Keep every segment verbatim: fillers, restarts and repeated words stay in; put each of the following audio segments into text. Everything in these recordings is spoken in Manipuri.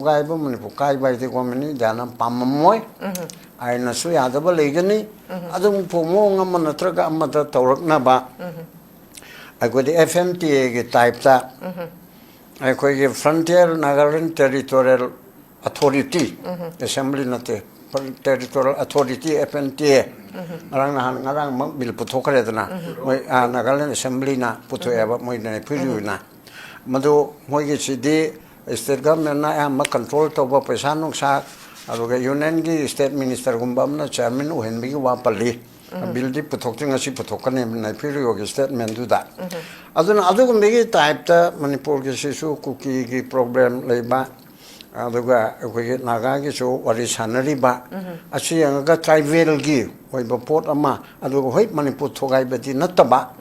ꯊꯨꯒꯥꯏꯕ, ꯃꯅꯤꯄꯨꯔ ꯀꯥꯏꯕ ꯍꯥꯏꯗꯤ ꯒꯣꯔꯃꯦꯟ ꯏꯟꯗꯤꯌꯥꯅ ꯄꯥꯝꯃꯝꯃꯣꯏ꯫ ꯑꯥꯏꯟꯅꯁꯨ ꯌꯥꯗꯕ ꯂꯩꯒꯅꯤ꯫ ꯑꯗꯨꯝ ꯐꯣ-, ꯃꯑꯣꯡ ꯑꯃ ꯅꯠꯇ꯭ꯔꯒ ꯑꯃꯗ ꯇꯧꯔꯛꯅꯕ ꯑꯩꯈꯣꯏꯗꯤ F N T Aꯒꯤ typeꯇ ꯑꯩꯈꯣꯏꯒꯤ Frontier Nagaland Territorial Authority, Assembly ꯅꯠꯇꯦ, Territorial Authority, F N T A, ꯉꯔꯥꯡ ꯅꯍꯥꯟ, ꯉꯔꯥꯡꯃꯛ ꯕꯤꯜ ꯄꯨꯊꯣꯛꯈ꯭ꯔꯦꯗꯅ, ꯃꯣꯏ, ꯑ, ꯅꯥꯒꯥꯂꯦꯟ ꯑꯦꯁꯦꯝꯕ꯭ꯂꯤꯅ ꯄꯨꯊꯣꯛꯑꯦꯕ, ꯃꯣꯏ ꯅꯦꯐ꯭ꯌꯨ ꯔꯤꯌꯨꯅ꯫ ꯃꯗꯨ ꯃꯣꯏꯒꯤꯁꯤꯗꯤ state governmentꯅ ꯑꯌꯥꯝꯕ control ꯇꯧꯕ, ꯄꯩꯁꯥ ꯅꯨꯡꯁꯥ, ꯑꯗꯨꯒ unionꯒꯤ state ministerꯒꯨꯝꯕ ꯑꯃꯅ chairman ꯑꯣꯏꯍꯟꯕꯒꯤ ꯋꯥ ꯄꯜꯂꯤ꯫ ꯕꯤꯜꯗꯤ ꯄꯨꯊꯣꯛꯇ꯭ꯔꯤ, ꯉꯁꯤ ꯄꯨꯊꯣꯛꯀꯅꯤ ꯅꯦꯐ꯭ꯌꯨ ꯔꯤꯌꯨꯒꯤ statementꯗꯨꯗ꯫ ꯑꯗꯨꯅ ꯑꯗꯨꯒꯨꯝꯕꯒꯤ typeꯇ ꯃꯅꯤꯄꯨꯔꯒꯤꯁꯤꯁꯨ ꯀꯨꯀꯤꯒꯤ problem ꯂꯩꯕ, ꯑꯗꯨꯒ ꯑꯩꯈꯣꯏꯒꯤ ꯅꯥꯒꯥꯒꯤꯁꯨ ꯋꯥꯔꯤ ꯁꯥꯟꯅꯔꯤꯕ, ꯑꯁꯤ ꯌꯦꯡꯉꯒ tribalꯒꯤ ꯑꯣꯏꯕ ꯄꯣꯠ ꯑꯃ, ꯑꯗꯨꯒ ꯍꯣꯏ, ꯃꯅꯤꯄꯨꯔ ꯊꯨꯒꯥꯏꯕꯗꯤ ꯅꯠꯇꯕ,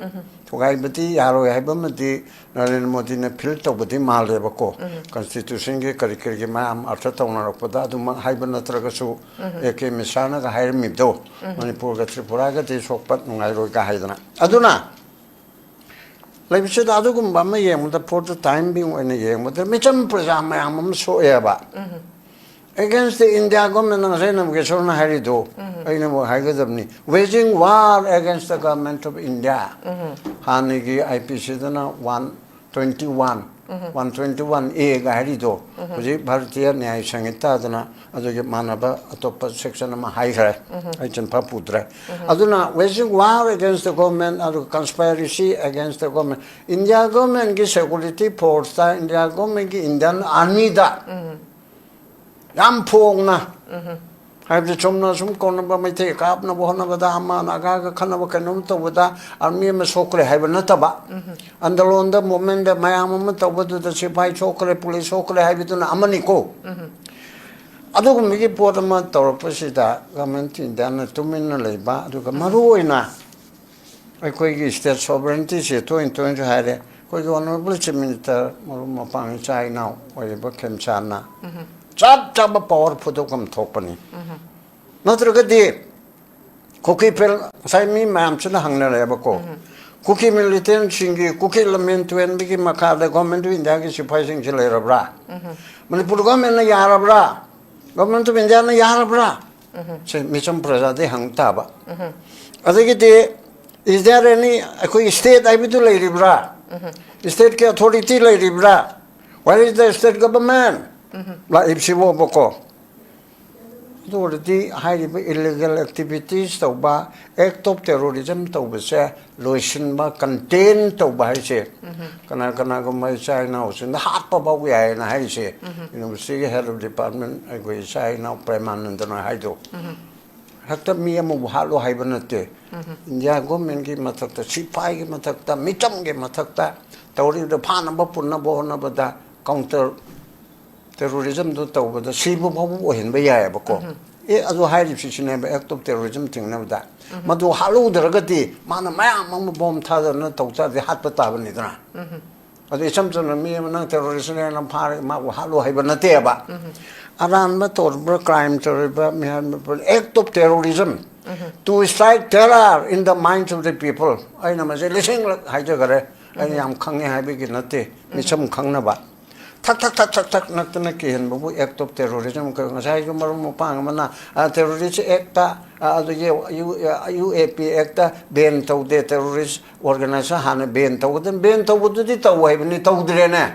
ꯊꯨꯒꯥꯏꯕꯗꯤ ꯌꯥꯔꯣꯏ ꯍꯥꯏꯕ ꯑꯃꯗꯤ ꯅꯔꯦꯟꯗ꯭ꯔ ꯃꯣꯗꯤꯅ feel ꯇꯧꯕꯗꯤ ꯃꯥꯜꯂꯦꯕꯀꯣ꯫ Constitutionꯒꯤ ꯀꯔꯤ ꯀꯔꯤꯒꯤ ꯃꯌꯥꯝ ꯑꯔꯊ ꯇꯧꯅꯔꯛꯄꯗ ꯑꯗꯨꯃꯛ ꯍꯥꯏꯕ ꯅꯠꯇ꯭ꯔꯒꯁꯨ, A K ꯃꯤꯁ꯭ꯔꯥꯅꯒ ꯍꯥꯏꯔꯝꯃꯤꯕꯗꯣ, ꯃꯅꯤꯄꯨꯔꯒ ꯇ꯭ꯔꯤꯄꯨꯔꯥꯒꯗꯤ ꯁꯣꯛꯄ ꯅꯨꯡꯉꯥꯏꯔꯣꯏꯒ ꯍꯥꯏꯗꯅ꯫ ꯑꯗꯨꯅ ꯂꯩꯕꯁꯤꯗ ꯑꯗꯨꯒꯨꯝꯕ ꯑꯃ ꯌꯦꯡꯕꯗ, for the time being ꯑꯣꯏꯅ ꯌꯦꯡꯕꯗ, ꯃꯤꯆꯝ ꯄ꯭ꯔꯖꯥ ꯃꯌꯥꯝ ꯑꯃ ꯁꯣꯛꯑꯦꯕ꯫ Against the India government, ꯉꯁꯥꯏ ꯅꯕꯀꯦꯁꯣꯔꯅ ꯍꯥꯏꯔꯤꯗꯣ, ꯑꯩꯅꯕꯨ ꯍꯥꯏꯒꯗꯕꯅꯤ, waging war against the government of India꯫ ꯍꯥꯟꯅꯒꯤ I P Cꯗꯅ one twenty one, one twenty one Aꯒ ꯍꯥꯏꯔꯤꯗꯣ, ꯍꯧꯖꯤꯛ ꯚꯥꯔꯇꯤꯌ ꯅ꯭ꯌꯥꯌ ꯁꯪꯍꯤꯇꯥꯗꯅ ꯑꯗꯨꯒꯤ ꯃꯥꯟꯅꯕ ꯑꯇꯣꯞꯄ section ꯑꯃ ꯍꯥꯏꯈ꯭ꯔꯦ꯫ ꯑꯩ ꯆꯤꯟꯐꯥ ꯄꯨꯗ꯭ꯔꯦ꯫ ꯑꯗꯨꯅ waging war against the government, ꯑꯗꯨꯒ conspiracy against the government, India governmentꯀꯤ security forceꯇ, India governmentꯀꯤ Indian armyꯗ ꯌꯥꯝ ꯐꯣꯡꯅ, ꯍꯥꯏꯕꯗꯤ ꯆꯨꯝꯅ ꯁꯨꯝ ꯀꯧꯅꯕ, ꯃꯩꯇꯩ ꯀꯥꯞꯅꯕ ꯍꯣꯠꯅꯕꯗ, ꯑꯃ ꯅꯥꯒꯥꯒ ꯈꯠꯅꯕ ꯀꯩꯅꯣꯝ ꯇꯧꯕꯗ army ꯑꯃ ꯁꯣꯛꯈ꯭ꯔꯦ ꯍꯥꯏꯕ ꯅꯠꯇꯕ, ꯑꯟꯗꯂꯣꯟꯗ movementꯗ ꯃꯌꯥꯝ ꯑꯃ ꯇꯧꯕꯗꯨꯗ ꯁꯤꯐꯥꯏ ꯁꯣꯛꯈ꯭ꯔꯦ, ꯄꯨꯂꯤꯁ ꯁꯣꯛꯈ꯭ꯔꯦ ꯍꯥꯏꯕꯗꯨꯅ ꯑꯃꯅꯤꯀꯣ꯫ ꯑꯗꯨꯒꯨꯝꯕꯒꯤ ꯄꯣꯠ ꯑꯃ ꯇꯧꯔꯛꯄꯁꯤꯗ Government of Indiaꯅ ꯇꯨꯃꯤꯟꯅ ꯂꯩꯕ, ꯑꯗꯨꯒ ꯃꯔꯨꯑꯣꯏꯅ ꯑꯩꯈꯣꯏꯒꯤ state sovereigntyꯁꯦ ꯇꯣꯏꯅ ꯇꯣꯏꯅꯁꯨ ꯍꯥꯏꯔꯦ꯫ ꯑꯩꯈꯣꯏꯒꯤ Honourable Chief Minister, ꯃꯔꯨꯞ ꯃꯄꯥꯡ ꯏꯆꯥ ꯏꯅꯥꯎ ꯑꯣꯏꯔꯤꯕ ꯈꯦꯝꯆꯥꯟꯅ ꯆꯞ ꯆꯥꯕ power ꯐꯨꯗꯣꯛꯐꯝ ꯊꯣꯛꯄꯅꯤ꯫ ꯅꯠꯇ꯭ꯔꯒꯗꯤ ꯈꯨꯀꯤ ꯐꯦꯜ, ꯉꯁꯥꯏ ꯃꯤ ꯃꯌꯥꯝꯁꯤꯅ ꯍꯪꯅꯔꯦꯕꯀꯣ, ꯀꯨꯀꯤ ꯃꯤꯂꯤꯇꯦꯟꯁꯤꯡꯒꯤ, ꯀꯨꯀꯤ ꯂꯝꯃꯦꯟ ꯇꯨꯔꯦꯟꯕꯒꯤ ꯃꯈꯥꯗ ꯒꯣꯔꯃꯦꯟ ꯑꯣꯐ ꯏꯟꯗꯤꯌꯥꯒꯤ ꯁꯤꯐꯥꯏꯁꯤꯡꯁꯤ ꯂꯩꯔꯕ꯭ꯔꯥ? ꯃꯅꯤꯄꯨꯔ ꯒꯣꯔꯃꯦꯟꯅ ꯌꯥꯔꯕ꯭ꯔꯥ? ꯒꯣꯔꯃꯦꯟ ꯑꯣꯐ ꯏꯟꯗꯤꯌꯥꯅ ꯌꯥꯔꯕ꯭ꯔꯥ? ꯁꯦ ꯃꯤꯆꯝ ꯄ꯭ꯔꯖꯥꯗꯩ ꯍꯪ ꯇꯥꯕ꯫ ꯑꯗꯒꯤꯗꯤ, is there any, ꯑꯩꯈꯣꯏꯒꯤ ꯁ꯭ꯇꯦꯠ ꯍꯥꯏꯕꯗꯨ ꯂꯩꯔꯤꯕ꯭ꯔꯥ? ꯁ꯭ꯇꯦꯠꯀꯤ ꯑꯣꯊꯣꯔꯤꯇꯤ ꯂꯩꯔꯤꯕ꯭ꯔꯥ? Where is the state government? ꯂꯥꯛꯏꯕꯁꯤꯕꯣꯕꯀꯣ꯫ ꯑꯗꯨ ꯑꯣꯏꯔꯗꯤ ꯍꯥꯏꯔꯤꯕ ꯏꯂꯤꯒꯦꯜ ꯑꯦꯛꯇꯤꯚꯤꯇꯤꯁ ꯇꯧꯕ, ꯑꯦꯛ ꯑꯣꯐ ꯇꯦꯔꯣꯔꯤꯖꯝ ꯇꯧꯕꯁꯦ ꯂꯣꯏꯁꯤꯟꯕ, ꯀꯟꯇꯦꯟ ꯇꯧꯕ ꯍꯥꯏꯁꯦ, ꯀꯅꯥ ꯀꯅꯥꯒꯨꯝꯕ ꯏꯆꯥ ꯏꯅꯥꯎꯁꯤꯡꯗ ꯍꯥꯠꯄ ꯐꯥꯎ ꯌꯥꯏꯅ ꯍꯥꯏꯔꯤꯁꯦ, ꯌꯨꯅꯤꯚꯔꯁꯤꯇꯤꯒꯤ ꯍꯦꯗ ꯑꯣꯐ ꯗꯤꯄꯥꯔꯠꯃꯦꯟ ꯑꯩꯈꯣꯏ ꯏꯆꯥ ꯏꯅꯥꯎ ꯄ꯭ꯔꯦꯃꯥꯅꯟꯗꯅ ꯍꯥꯏꯗꯣ꯫ ꯍꯦꯛꯇ ꯃꯤ ꯑꯃꯕꯨ ꯍꯥꯠꯂꯣ ꯍꯥꯏꯕ ꯅꯠꯇꯦ꯫ ꯏꯟꯗꯤꯌꯥ ꯒꯣꯔꯃꯦꯟꯒꯤ ꯃꯊꯛꯇ, ꯁꯤꯐꯥꯏꯒꯤ ꯃꯊꯛꯇ, ꯃꯤꯆꯝꯒꯤ ꯃꯊꯛꯇ ꯇꯧꯔꯤꯕꯗ ꯐꯥꯅꯕ ꯄꯨꯟꯅꯕ ꯍꯣꯠꯅꯕꯗ ꯀꯥꯎꯟꯇꯔ ꯇꯦꯔꯣꯔꯤꯖꯝꯗꯨ ꯇꯧꯕꯗ ꯁꯤꯕ ꯐꯥꯎꯕ ꯑꯣꯏꯍꯟꯕ ꯌꯥꯏꯑꯕꯀꯣ꯫ ꯑꯦ, ꯑꯗꯨ ꯍꯥꯏꯔꯤꯕꯁꯤꯁꯨꯅꯦꯕ ꯑꯦꯛ ꯑꯣꯐ ꯇꯦꯔꯣꯔꯤꯖꯝ ꯊꯤꯡꯅꯕꯗ꯫ ꯃꯗꯨ ꯍꯥꯠꯍꯧꯗ꯭ꯔꯒꯗꯤ ꯃꯥꯅ ꯃꯌꯥꯝ ꯑꯃ ꯕꯣꯝ ꯊꯥꯗꯅ ꯇꯧ ꯇꯥꯔꯗꯤ ꯍꯥꯠꯄ ꯇꯥꯕꯅꯤꯗꯅ꯫ ꯑꯗꯨ ꯏꯆꯝ ꯆꯝꯅ ꯃꯤ ꯑꯃ ꯅꯪ ꯇꯦꯔꯣꯔꯤꯁꯅꯦꯅ ꯐꯥꯔꯒ ꯃꯥꯕꯨ ꯍꯥꯠꯂꯣ ꯍꯥꯏꯕ ꯅꯠꯇꯦꯕ꯫ ꯑꯔꯥꯟꯕ ꯇꯧꯔꯤꯕ꯭ꯔꯥ, ꯀ꯭ꯔꯥꯏꯝ ꯇꯧꯔꯤꯕ꯭ꯔꯥ, ꯃꯤꯍꯥꯠ act of terrorism, to strike terror in the minds of the people꯫ ꯑꯩꯅ ꯃꯁꯤ ꯂꯤꯁꯤꯡꯂꯛ ꯍꯥꯏꯖꯈꯔꯦ꯫ ꯑꯩꯅ ꯌꯥꯝ ꯈꯪꯉꯦ ꯍꯥꯏꯕꯒꯤ ꯅꯠꯇꯦ, ꯃꯤꯆꯝ ꯈꯪꯅꯕ꯫ ꯊꯛ ꯊꯛ ꯊꯛ ꯊꯛ ꯊꯛ ꯅꯛꯇꯅ ꯀꯤꯍꯟꯕꯕꯨ ꯑꯦꯛ ꯑꯣꯐ ꯇꯦꯔꯣꯔꯤꯖꯝ꯫ ꯉꯁꯥꯏꯁꯨ ꯃꯔꯨꯞ ꯃꯄꯥꯡ ꯑꯃꯅ ꯇꯦꯔꯣꯔꯤꯁ ꯑꯦꯛꯇ, ꯑꯗꯒꯤ ꯌꯨ ꯑꯦ ꯄꯤ ꯑꯦꯛꯇ ꯕꯦꯟ ꯇꯧꯗꯦ, ꯇꯦꯔꯣꯔꯤꯁ ꯑꯣꯔꯒꯅꯥꯏꯖꯦꯁꯟ ꯍꯥꯟꯅ ꯕꯦꯟ ꯇꯧꯒꯗꯕꯅꯤ꯫ ꯕꯦꯟ ꯇꯧꯕꯗꯨꯗꯤ ꯇꯧ ꯍꯥꯏꯕꯅꯤ, ꯇꯧꯗ꯭ꯔꯦꯅꯦ꯫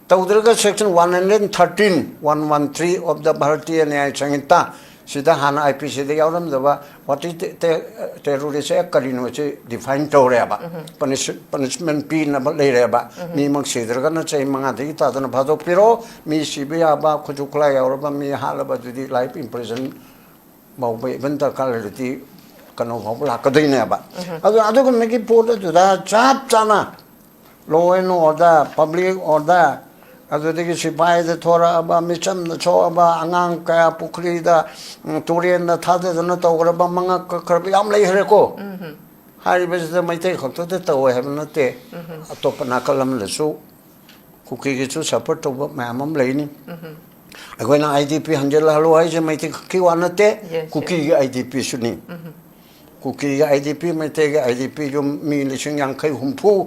ꯇꯧꯗ꯭ꯔꯒ section one hundred thirteen, one one three of the Bharatiya Nyaya Sanhita ꯁꯤꯗ ꯍꯥꯟꯅ ꯑꯥꯏ ꯄꯤ ꯁꯤꯗ ꯌꯥꯎꯔꯝꯗꯕ what is terrorist act ꯀꯔꯤꯅꯣ ꯁꯤ ꯗꯤꯐꯥꯏꯟ ꯇꯧꯔꯦꯕ꯫ ꯄꯅꯤꯁꯃꯦꯟ ꯄꯤꯅꯕ ꯂꯩꯔꯦꯕ꯫ ꯃꯤꯃꯛ ꯁꯤꯗ꯭ꯔꯒꯅ ꯆꯍꯤ ꯃꯉꯥꯗꯒꯤ ꯇꯥꯗꯅ ꯐꯥꯗꯣꯛꯄꯤꯔꯣ꯫ ꯃꯤ ꯁꯤꯕ ꯌꯥꯕ, ꯈꯨꯠꯁꯨ ꯈꯨꯠꯂꯥꯏ ꯌꯥꯎꯔꯕ ꯃꯤ ꯍꯥꯠꯂꯕ ꯑꯗꯨꯗꯤ life imprisonment ꯐꯥꯎꯕ, even ꯗꯔꯀꯥꯔ ꯂꯩꯔꯗꯤ ꯀꯩꯅꯣ ꯐꯥꯎꯕ ꯂꯥꯛꯀꯗꯣꯏꯅꯦꯕ꯫ ꯑꯗꯨ ꯑꯗꯨꯒꯨꯝꯕꯒꯤ ꯄꯣꯠ ꯑꯗꯨꯗ ꯆꯞ ꯆꯥꯅ law and order, public order, ꯑꯗꯨꯗꯒꯤ ꯁꯤꯐꯥꯏꯗ ꯊꯣꯔꯛꯑꯕ, ꯃꯤꯆꯝꯗ ꯁꯣꯛꯑꯕ, ꯑꯉꯥꯡ ꯀꯌꯥ ꯄꯨꯈ꯭ꯔꯤꯗ, ꯎꯝ, ꯇꯨꯔꯦꯟꯗ ꯊꯥꯗꯗꯅ ꯇꯧꯈ꯭ꯔꯕ, ꯃꯉꯛ ꯀꯛꯈ꯭ꯔꯕ ꯌꯥꯝ ꯂꯩꯈ꯭ꯔꯦꯀꯣ꯫ ꯍꯥꯏꯔꯤꯕꯁꯤꯗ ꯃꯩꯇꯩ ꯈꯛꯇꯗ ꯇꯧꯋꯦ ꯍꯥꯏꯕ ꯅꯠꯇꯦ꯫ ꯑꯇꯣꯞꯄ ꯅꯥꯀꯜ ꯑꯃꯗꯁꯨ ꯀꯨꯀꯤꯒꯤꯁꯨ support ꯇꯧꯕ ꯃꯌꯥꯝ ꯑꯃ ꯂꯩꯅꯤ꯫ ꯑꯩꯈꯣꯏꯅ ꯑꯥꯏ ꯗꯤ ꯄꯤ ꯍꯟꯖꯤꯜꯍꯜꯂꯨ ꯍꯥꯏꯁꯦ ꯃꯩꯇꯩ ꯈꯛꯀꯤ ꯋꯥ ꯅꯠꯇꯦ, yes, yes, ꯀꯨꯀꯤꯒꯤ I D ꯄꯤꯁꯨꯅꯤ꯫ ꯀꯨꯀꯤꯒꯤ I D ꯄꯤ, ꯃꯩꯇꯩꯒꯤ ꯑꯥꯏ ꯗꯤ ꯄꯤ ꯌꯨꯝ ꯃꯤ ꯂꯤꯁꯤꯡ ꯌꯥꯡꯈꯩ ꯍꯨꯝꯐꯨ,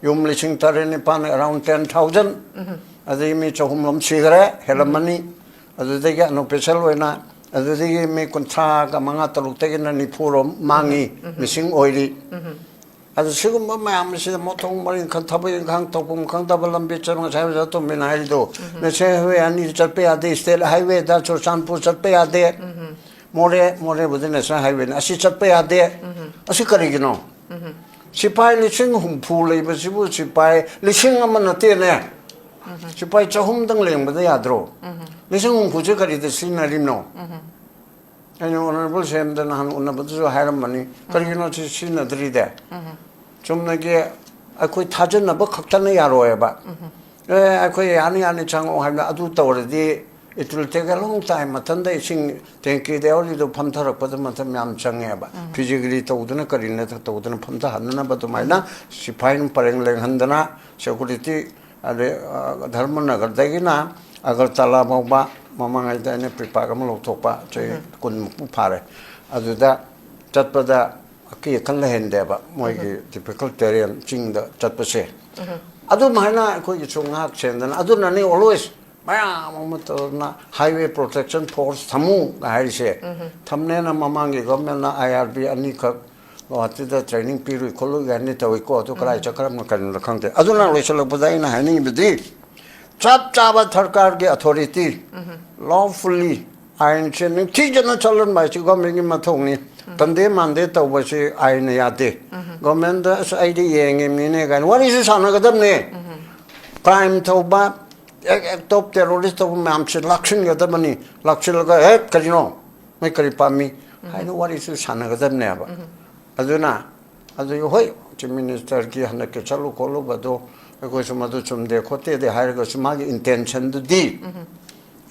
ꯌꯨꯝ ꯂꯤꯁꯤꯡ ꯇꯔꯦꯠ ꯅꯤꯄꯥꯜ, around ten thousand, ꯑꯗꯒꯤ ꯃꯤ ꯆꯍꯨꯝ ꯂꯣꯝ ꯁꯤꯈ꯭ꯔꯦ, ꯍꯦꯜꯂꯝꯃꯅꯤ꯫ ꯑꯗꯨꯗꯒꯤ unofficial ꯑꯣꯏꯅ ꯑꯗꯨꯗꯒꯤ ꯃꯤ ꯀꯨꯟꯊ꯭ꯔꯥꯒ ꯃꯉꯥ ꯇꯔꯨꯛꯇꯒꯤꯅ ꯅꯤꯐꯨ ꯔꯣꯝ ꯃꯥꯡꯉꯤ, ꯃꯤꯁꯤꯡ ꯑꯣꯏꯔꯤ꯫ ꯑꯗꯨ ꯁꯤꯒꯨꯝꯕ ꯃꯌꯥꯝ ꯑꯁꯤꯗ ꯃꯊꯣꯡ ꯃꯔꯤꯡ ꯈꯪ-, ꯊꯕꯛ ꯏꯪꯈꯥꯡ ꯇꯧꯐꯝ ꯈꯪꯗꯕ ꯂꯝꯕꯤ ꯆꯠ-, ꯉꯁꯥꯏ ꯑꯣꯖꯥ ꯇꯣꯝꯕꯤꯅ ꯍꯥꯏꯔꯤꯗꯣ, national highway ꯑꯅꯤ ꯆꯠꯄ ꯌꯥꯗꯦ, state highwayꯗ ꯆꯨꯔꯆꯥꯟꯄꯨꯔ ꯆꯠꯄ ꯌꯥꯗꯦ, ꯃꯣꯔꯦ, ꯃꯣꯔꯦꯕꯨꯗꯤ national highwayꯅꯤ, ꯑꯁꯤ ꯆꯠꯄ ꯌꯥꯗꯦ꯫ ꯑꯁꯤ ꯀꯔꯤꯒꯤꯅꯣ? ꯁꯤꯐꯥꯏ ꯂꯤꯁꯤꯡ ꯍꯨꯝꯐꯨ ꯂꯩꯕꯁꯤꯕꯨ ꯁꯤꯐꯥꯏ ꯂꯤꯁꯤꯡ ꯑꯃ ꯅꯠꯇꯦꯅꯦ꯫ ꯁꯤꯐꯥꯏ ꯆꯍꯨꯝꯗꯪ ꯂꯦꯡꯕꯗ ꯌꯥꯗ꯭ꯔꯣ? ꯂꯤꯁꯤꯡ ꯍꯨꯝꯐꯨꯁꯦ ꯀꯔꯤꯗ ꯁꯤꯖꯤꯟꯅꯔꯤꯕꯅꯣ? ꯑꯩꯅ Honourable ꯁꯤ ꯑꯦꯝꯗ ꯅꯍꯥꯟ ꯎꯅꯕꯗꯁꯨ ꯍꯥꯏꯔꯝꯕꯅꯤ, ꯀꯔꯤꯒꯤꯅꯣ ꯁꯤ ꯁꯤꯖꯤꯟꯅꯗ꯭ꯔꯤꯗꯦ? ꯆꯨꯝꯅꯒꯤ ꯑꯩꯈꯣꯏ ꯊꯥꯖꯅꯕ ꯈꯛꯇꯅ ꯌꯥꯔꯣꯏꯕ꯫ ꯑꯦ, ꯑꯩꯈꯣꯏ ꯌꯥꯅꯤ ꯌꯥꯅꯤ ꯆꯪꯉꯛꯑꯣ ꯍꯥꯏꯕꯗ ꯑꯗꯨ ꯇꯧꯔꯗꯤ it will take a long time. ꯃꯊꯟꯇ ꯏꯁꯤꯡ tank ꯗ ꯌꯥꯎꯔꯤꯗꯣ ꯐꯝꯊꯔꯛꯄꯗ ꯃꯇꯝ ꯌꯥꯝ ꯆꯪꯉꯦꯕ꯫ ꯐꯤꯖꯤꯒꯤꯔꯤ ꯇꯧꯗꯅ ꯀꯔꯤꯅ ꯇꯧꯗꯅ ꯐꯝꯊꯍꯟꯅꯅꯕ ꯑꯗꯨꯃꯥꯏꯅ ꯁꯤꯐꯥꯏꯅ ꯄꯔꯦꯡ ꯂꯦꯡꯍꯟꯗꯅ security ꯑꯗꯩ, ꯑ, ꯙꯔꯃꯅꯒꯔꯗꯒꯤꯅ ꯑꯒꯔꯇꯂꯥ ꯐꯥꯎꯕ ꯃꯃꯥꯡꯉꯩꯗ ꯑꯩꯅ pre-pack ꯑꯃ ꯂꯧꯊꯣꯛꯄ, ꯆꯍꯤ ꯀꯨꯟꯃꯨꯛꯄꯨ ꯐꯥꯔꯦ꯫ ꯑꯗꯨꯗ ꯆꯠꯄꯗ ꯑꯀꯤ ꯑꯈꯪ ꯂꯩꯍꯟꯗꯦꯕ, ꯃꯣꯏꯒꯤ typical terrain, ꯆꯤꯡꯗ ꯆꯠꯄꯁꯦ꯫ ꯑꯗꯨꯃꯥꯏꯅ ꯑꯩꯈꯣꯏꯒꯤꯁꯨ ꯉꯥꯛ ꯁꯦꯟꯗꯅ, ꯑꯗꯨꯅꯅꯤ always ꯃꯌꯥꯝ ꯑꯃ ꯇꯧꯗꯅ highway protection force ꯊꯝꯃꯨ ꯍꯥꯏꯔꯤꯁꯦ꯫ ꯊꯝꯅꯦꯅ ꯃꯃꯥꯡꯒꯤ governmentꯅ I R B ꯑꯅꯤꯈꯛ ꯒꯨꯋꯥꯍꯥꯇꯤꯗ training ꯄꯤꯔꯨꯏ ꯈꯣꯠꯂꯨꯏ ꯍꯥꯏꯅ ꯇꯧꯏꯀꯣ, ꯑꯗꯨ ꯀꯗꯥꯏ ꯆꯠꯈ꯭ꯔꯕꯅꯣ ꯀꯔꯤꯅꯣ ꯈꯪꯗꯦ꯫ ꯑꯗꯨꯅ ꯂꯣꯏꯁꯤꯜꯂꯛꯄꯗ ꯑꯩꯅ ꯍꯥꯏꯅꯤꯡꯉꯤꯕꯗꯤ, ꯆꯞ ꯆꯥꯕ ꯁꯔꯀꯥꯔꯒꯤ authority, lawfully ꯑꯥꯏꯟꯁꯦ ꯅꯤꯡꯊꯤꯖꯅ ꯆꯠꯍꯟꯕ ꯍꯥꯏꯁꯤ governmentꯀꯤ ꯃꯊꯧꯅꯤ꯫ ꯇꯟꯗꯦ ꯃꯥꯟꯗꯦ ꯇꯧꯕꯁꯤ ꯑꯥꯏꯟꯅ ꯌꯥꯗꯦ꯫ Governmentꯗ "ꯑꯁ, ꯑꯩꯗꯤ ꯌꯦꯡꯉꯤꯕꯅꯤꯅꯦ" ꯀꯥꯏꯅ ꯋꯥꯔꯤꯁꯨ ꯁꯥꯟꯅꯒꯗꯕꯅꯦ꯫ Crime ꯇꯧꯕ, act of terrorist ꯇꯧꯕ ꯃꯌꯥꯝꯁꯦ ꯂꯥꯛꯁꯤꯟꯒꯗꯕꯅꯤ꯫ ꯂꯥꯛꯁꯤꯜꯂꯒ, "ꯍꯦ, ꯀꯔꯤꯅꯣ? ꯅꯣꯏ ꯀꯔꯤ ꯄꯥꯝꯃꯤ?" ꯍꯥꯏꯅ ꯋꯥꯔꯤꯁꯨ ꯁꯥꯟꯅꯒꯗꯕꯅꯦꯕ꯫ ꯑꯗꯨꯅ, ꯑꯗꯨ ꯍꯣꯏ, Chief Ministerꯒꯤ ꯍꯟꯗꯛꯀꯤ ꯆꯠꯂꯨ ꯈꯣꯠꯂꯨꯕꯗꯣ ꯑꯩꯈꯣꯏꯁꯨ ꯃꯗꯨ ꯆꯨꯝꯗꯦ ꯈꯣꯠꯇꯦꯗꯤ ꯍꯥꯏꯔꯒꯁꯨ ꯃꯥꯒꯤ intentionꯗꯨꯗꯤ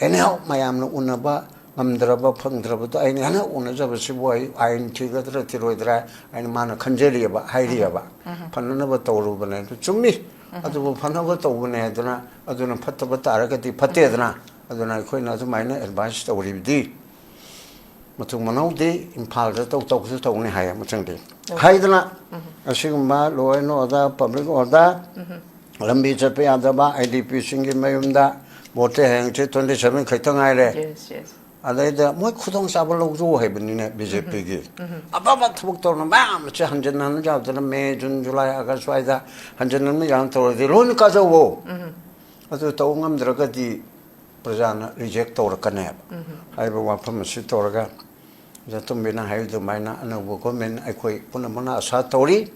anyhow ꯃꯌꯥꯝꯅ ꯎꯅꯕ ꯉꯝꯗ꯭ꯔꯕ, ꯐꯪꯗ꯭ꯔꯕꯗꯣ ꯑꯩꯅ ꯍꯟꯗꯛ ꯎꯅꯖꯕꯁꯤꯕꯨ ꯑꯩ ꯑꯥꯏꯟ ꯊꯤꯒꯗ꯭ꯔꯥ ꯊꯤꯔꯣꯏꯗ꯭ꯔꯥ ꯍꯥꯏꯅ ꯃꯥꯅ ꯈꯟꯖꯔꯤꯑꯕ, ꯍꯥꯏꯔꯤꯑꯕ꯫ ꯐꯅꯅꯕ ꯇꯧꯔꯨꯕꯅꯦ꯫ ꯑꯗꯨ ꯆꯨꯝꯃꯤ꯫ ꯑꯗꯨꯕꯨ ꯐꯅꯕ ꯇꯧꯕꯅꯦ ꯍꯥꯏꯗꯅ ꯑꯗꯨꯅ ꯐꯠꯇꯕ ꯇꯥꯔꯒꯗꯤ ꯐꯠꯇꯦꯗꯅ꯫ ꯑꯗꯨꯅ ꯑꯩꯈꯣꯏꯅ ꯑꯗꯨꯃꯥꯏꯅ advice ꯇꯧꯔꯤꯕꯗꯤ ꯃꯇꯨꯡ ꯃꯅꯥꯎꯗꯤ ꯏꯝꯐꯥꯜꯗ ꯇꯧ ꯇꯧꯁꯨ ꯇꯧꯅꯤ ꯍꯥꯏꯌꯦ ꯃꯊꯪꯗꯤ꯫ ꯍꯥꯏꯗꯅ ꯑꯁꯤꯒꯨꯝꯕ law and order, public order, ꯂꯝꯕꯤ ꯆꯠꯄ ꯌꯥꯗꯕ, IDPꯁꯤꯡꯒꯤ ꯃꯌꯨꯝꯗ vote ꯍꯌꯦꯡꯁꯦ twenty seven ꯈꯛꯇ ꯉꯥꯏꯔꯦ꯫ Yes, yes. ꯑꯗꯩꯗ ꯃꯣꯏ ꯈꯨꯗꯣꯡꯆꯥꯕ ꯂꯧꯖꯧ ꯍꯥꯏꯕꯅꯤꯅꯦ BJPꯒꯤ꯫ ꯑꯐꯕ ꯊꯕꯛ ꯇꯧꯔꯅ ꯃꯌꯥꯝ ꯑꯃꯁꯦ ꯍꯟꯖꯤꯟ ꯍꯟꯖꯤꯟ ꯌꯥꯎꯗꯅ May, June, July, August ꯁ꯭ꯋꯥꯏꯗ ꯍꯟꯖꯤꯟ ꯍꯟꯖꯤꯟ ꯌꯥꯝ ꯇꯧꯔꯗꯤ ꯂꯣꯏꯅ ꯀꯥꯖꯧꯋꯣ꯫ ꯑꯗꯨ ꯇꯧꯕ ꯉꯝꯗ꯭ꯔꯒꯗꯤ ꯄ꯭ꯔꯖꯥꯅ reject ꯇꯧꯔꯛꯀꯅꯦꯕ꯫ ꯍꯥꯏꯔꯤꯕ ꯋꯥꯐꯝ ꯑꯁꯤ ꯇꯧꯔꯒ ꯑꯣꯖꯥ ꯇꯣꯝꯕꯤꯅ ꯍꯥꯏꯕ ꯑꯗꯨꯃꯥꯏꯅ ꯑꯅꯧꯕ government ꯑꯩꯈꯣꯏ ꯄꯨꯝꯅꯃꯛꯅ ꯑꯁꯥ ꯇꯧꯔꯤ꯫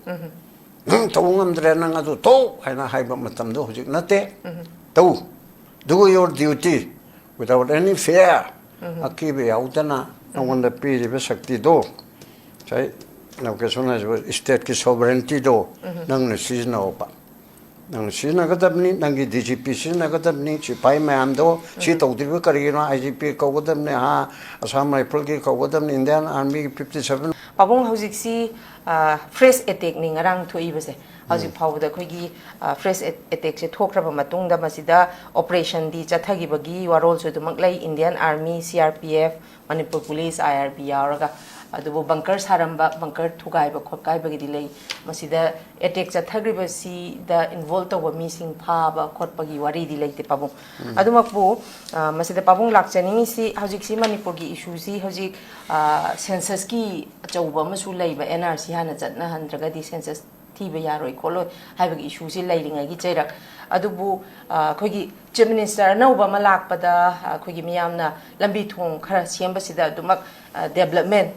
ꯅꯪ ꯇꯧꯕ ꯉꯝꯗ꯭ꯔꯦ, ꯅꯪ ꯑꯗꯨ ꯇꯧ ꯍꯥꯏꯅ ꯍꯥꯏꯕ ꯃꯇꯝꯗꯣ ꯍꯧꯖꯤꯛ ꯅꯠꯇꯦ꯫ ꯇꯧ, do your duty without any fear꯫ ꯑꯀꯤꯕ ꯌꯥꯎꯗꯅ ꯅꯉꯣꯟꯗ ꯄꯤꯔꯤꯕ ꯁꯛꯇꯤꯗꯣ, ꯉꯁꯥꯏ ꯅꯧꯀꯦꯁꯣꯟ ꯍꯥꯏꯔꯤꯕ stateꯀꯤ sovereigntyꯗꯣ ꯅꯪꯅ ꯁꯤꯖꯤꯟꯅꯧꯕ꯫ ꯅꯪ ꯁꯤꯖꯤꯟꯅꯒꯗꯕꯅꯤ, ꯅꯪꯒꯤ DGP ꯁꯤꯖꯤꯟꯅꯒꯗꯕꯅꯤ, ꯁꯤꯐꯥꯏ ꯃꯌꯥꯝꯗꯣ ꯁꯤ ꯇꯧꯗ꯭ꯔꯤꯕ ꯀꯔꯤꯒꯤꯅꯣ? IGP ꯀꯧꯒꯗꯕꯅꯤ, ꯍꯥ, Assam Rifleꯒꯤ ꯀꯧꯒꯗꯕꯅꯤ, Indian Armyꯒꯤ fifty seven꯫ ꯄꯥꯕꯨꯡ, ꯍꯧꯖꯤꯛꯁꯤ fresh attackꯅꯤ ꯉꯔꯥꯡ ꯊꯣꯛꯏꯕꯁꯦ꯫ ꯍꯧꯖꯤꯛ ꯐꯥꯎꯕꯗ ꯑꯩꯈꯣꯏꯒꯤ fresh attackꯁꯦ ꯊꯣꯛꯈ꯭ꯔꯕ ꯃꯇꯨꯡꯗ ꯃꯁꯤꯗ operationꯗꯤ ꯆꯠꯊꯈꯤꯕꯒꯤ ꯋꯥꯔꯣꯜꯁꯨ ꯑꯗꯨꯃꯛ ꯂꯩ꯫ Indian Army, CRPF, Manipur Police, IRB ꯌꯥꯎꯔꯒ꯫ ꯑꯗꯨꯕꯨ bunker ꯁꯥꯔꯝꯕ, bunker ꯊꯨꯒꯥꯏꯕ ꯈꯣꯠꯀꯥꯏꯕꯒꯤꯗꯤ ꯂꯩ꯫ ꯃꯁꯤꯗ attack ꯆꯠꯊꯈ꯭ꯔꯤꯕꯁꯤꯗ involve ꯇꯧꯕ ꯃꯤꯁꯤꯡ ꯐꯥꯕ ꯈꯣꯠꯄꯒꯤ ꯋꯥꯔꯤꯗꯤ ꯂꯩꯇꯦ ꯄꯥꯕꯨꯡ꯫ ꯑꯗꯨꯃꯛꯄꯨ, ꯑ, ꯃꯁꯤꯗ ꯄꯥꯕꯨꯡ ꯂꯥꯛꯆꯅꯤꯡꯉꯤꯁꯤ ꯍꯧꯖꯤꯛꯁꯤ ꯃꯅꯤꯄꯨꯔꯒꯤ issueꯁꯤ ꯍꯧꯖꯤꯛ, ꯑ, censusꯀꯤ ꯑꯆꯧꯕ ꯑꯃꯁꯨ ꯂꯩꯕ, NRC ꯍꯥꯟꯅ ꯆꯠꯅꯍꯟꯗ꯭ꯔꯒꯗꯤ census ꯊꯤꯕ ꯌꯥꯔꯣꯏ ꯈꯣꯠꯂꯣꯏ ꯍꯥꯏꯕꯒꯤ issueꯁꯤ ꯂꯩꯔꯤꯉꯩꯒꯤ ꯆꯩꯔꯛ꯫ ꯑꯗꯨꯕꯨ, ꯑ, ꯑꯩꯈꯣꯏꯒꯤ Chief Minister ꯑꯅꯧꯕ ꯑꯃ ꯂꯥꯛꯄꯗ, ꯑ, ꯑꯩꯈꯣꯏꯒꯤ ꯃꯤꯌꯥꯝꯅ ꯂꯝꯕꯤ ꯊꯣꯡ ꯈꯔ ꯁꯦꯝꯕꯁꯤꯗ ꯑꯗꯨꯃꯛ, ꯑ, development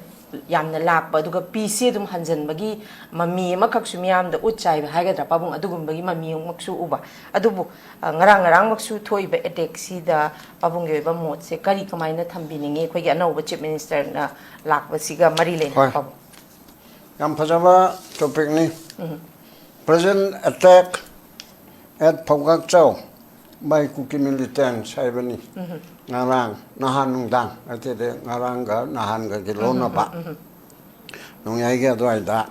ꯌꯥꯝꯅ ꯂꯥꯛꯄ, ꯑꯗꯨꯒ peaceꯁꯤ ꯑꯗꯨꯝ ꯍꯟꯖꯤꯟꯕꯒꯤ ꯃꯃꯤ ꯑꯃꯈꯛꯁꯨ ꯃꯤꯌꯥꯝꯗ ꯎꯠ ꯆꯥꯏꯕ ꯍꯥꯏꯒꯗ꯭ꯔꯥ ꯄꯥꯕꯨꯡ, ꯑꯗꯨꯒꯨꯝꯕꯒꯤ ꯃꯃꯤ ꯑꯃꯈꯛꯁꯨ ꯎꯕ꯫ ꯑꯗꯨꯕꯨ, ꯑ, ꯉꯔꯥꯡ ꯉꯔꯥꯡꯃꯛꯁꯨ ꯊꯣꯛꯏꯕ attackꯁꯤꯗ ꯄꯥꯕꯨꯡꯒꯤ ꯑꯣꯏꯕ ꯃꯣꯠꯁꯦ ꯀꯔꯤ ꯀꯃꯥꯏꯅ ꯊꯝꯕꯤꯅꯤꯡꯉꯤ? ꯑꯩꯈꯣꯏꯒꯤ ꯑꯅꯧꯕ Chief Ministerꯅ ꯂꯥꯛꯄꯁꯤꯒ ꯃꯔꯤ ꯂꯩꯅꯅ ꯍꯣꯏ꯫ ꯄꯥꯕꯨꯡ꯫ ꯌꯥꯝ ꯐꯖꯕ topicꯅꯤ꯫ Present attack at ꯐꯧꯒꯥꯛꯆꯥꯎ by Kuki militants ꯍꯥꯏꯕꯅꯤ꯫ ꯉꯔꯥꯡ, ꯅꯍꯥꯟ ꯅꯨꯡꯗꯥꯡ, ꯅꯠꯇꯦꯗ, ꯉꯔꯥꯡꯒ ꯅꯍꯥꯟꯒꯒꯤ ꯂꯣꯟꯅꯕ꯫ ꯅꯣꯡꯌꯥꯏꯒꯤ ꯑꯗꯨꯋꯥꯏꯗ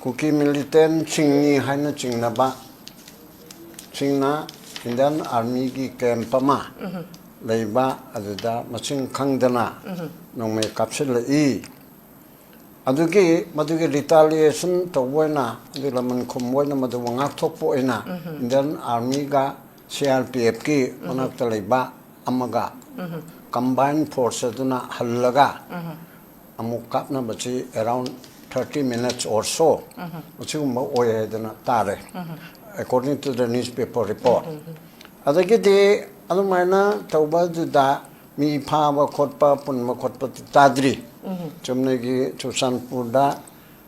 ꯀꯨꯀꯤ militantꯁꯤꯡꯅꯤ ꯍꯥꯏꯅ ꯆꯤꯡꯅꯕ ꯁꯤꯡꯅ Indian Armyꯒꯤ camp ꯑꯃ ꯂꯩꯕ ꯑꯗꯨꯗ ꯃꯁꯤꯡ ꯈꯪꯗꯅ ꯅꯣꯡꯃꯩ ꯀꯥꯞꯁꯤꯜꯂꯛꯏ꯫ ꯑꯗꯨꯒꯤ ꯃꯗꯨꯒꯤ ꯔꯤꯇꯥꯂꯤꯌꯦꯁꯟ ꯇꯧꯕ ꯑꯣꯏꯅ, ꯑꯗꯨ ꯂꯃꯟ ꯈꯨꯝꯕ ꯑꯣꯏꯅ, ꯃꯗꯨꯕꯨ ꯉꯥꯛꯊꯣꯛꯄ ꯑꯣꯏꯅ ꯏꯟꯗꯤꯌꯟ ꯑꯥꯔꯃꯤꯒ ꯁꯤ ꯑꯥꯔ ꯄꯤ ꯑꯦꯐꯀꯤ ꯃꯅꯥꯛꯇ ꯂꯩꯕ ꯑꯃꯒ ꯀꯝꯕꯥꯏꯟ ꯐꯣꯔꯁ ꯑꯗꯨꯅ ꯍꯜꯂꯒ ꯑꯃꯨꯛ ꯀꯥꯞꯅꯕꯁꯤ around thirty minutes or so ꯑꯁꯤꯒꯨꯝꯕ ꯑꯣꯏ ꯍꯥꯏꯗꯅ ꯇꯥꯔꯦ, according to the newspaper report. ꯑꯗꯒꯤꯗꯤ ꯑꯗꯨꯃꯥꯏꯅ ꯇꯧꯕꯗꯨꯗ ꯃꯤ ꯐꯥꯕ ꯈꯣꯠꯄ, ꯄꯨꯟꯕ ꯈꯣꯠꯄ ꯇꯥꯗ꯭ꯔꯤ꯫ ꯆꯨꯝꯅꯒꯤ ꯆꯨꯔꯆꯥꯟꯄꯨꯔꯗ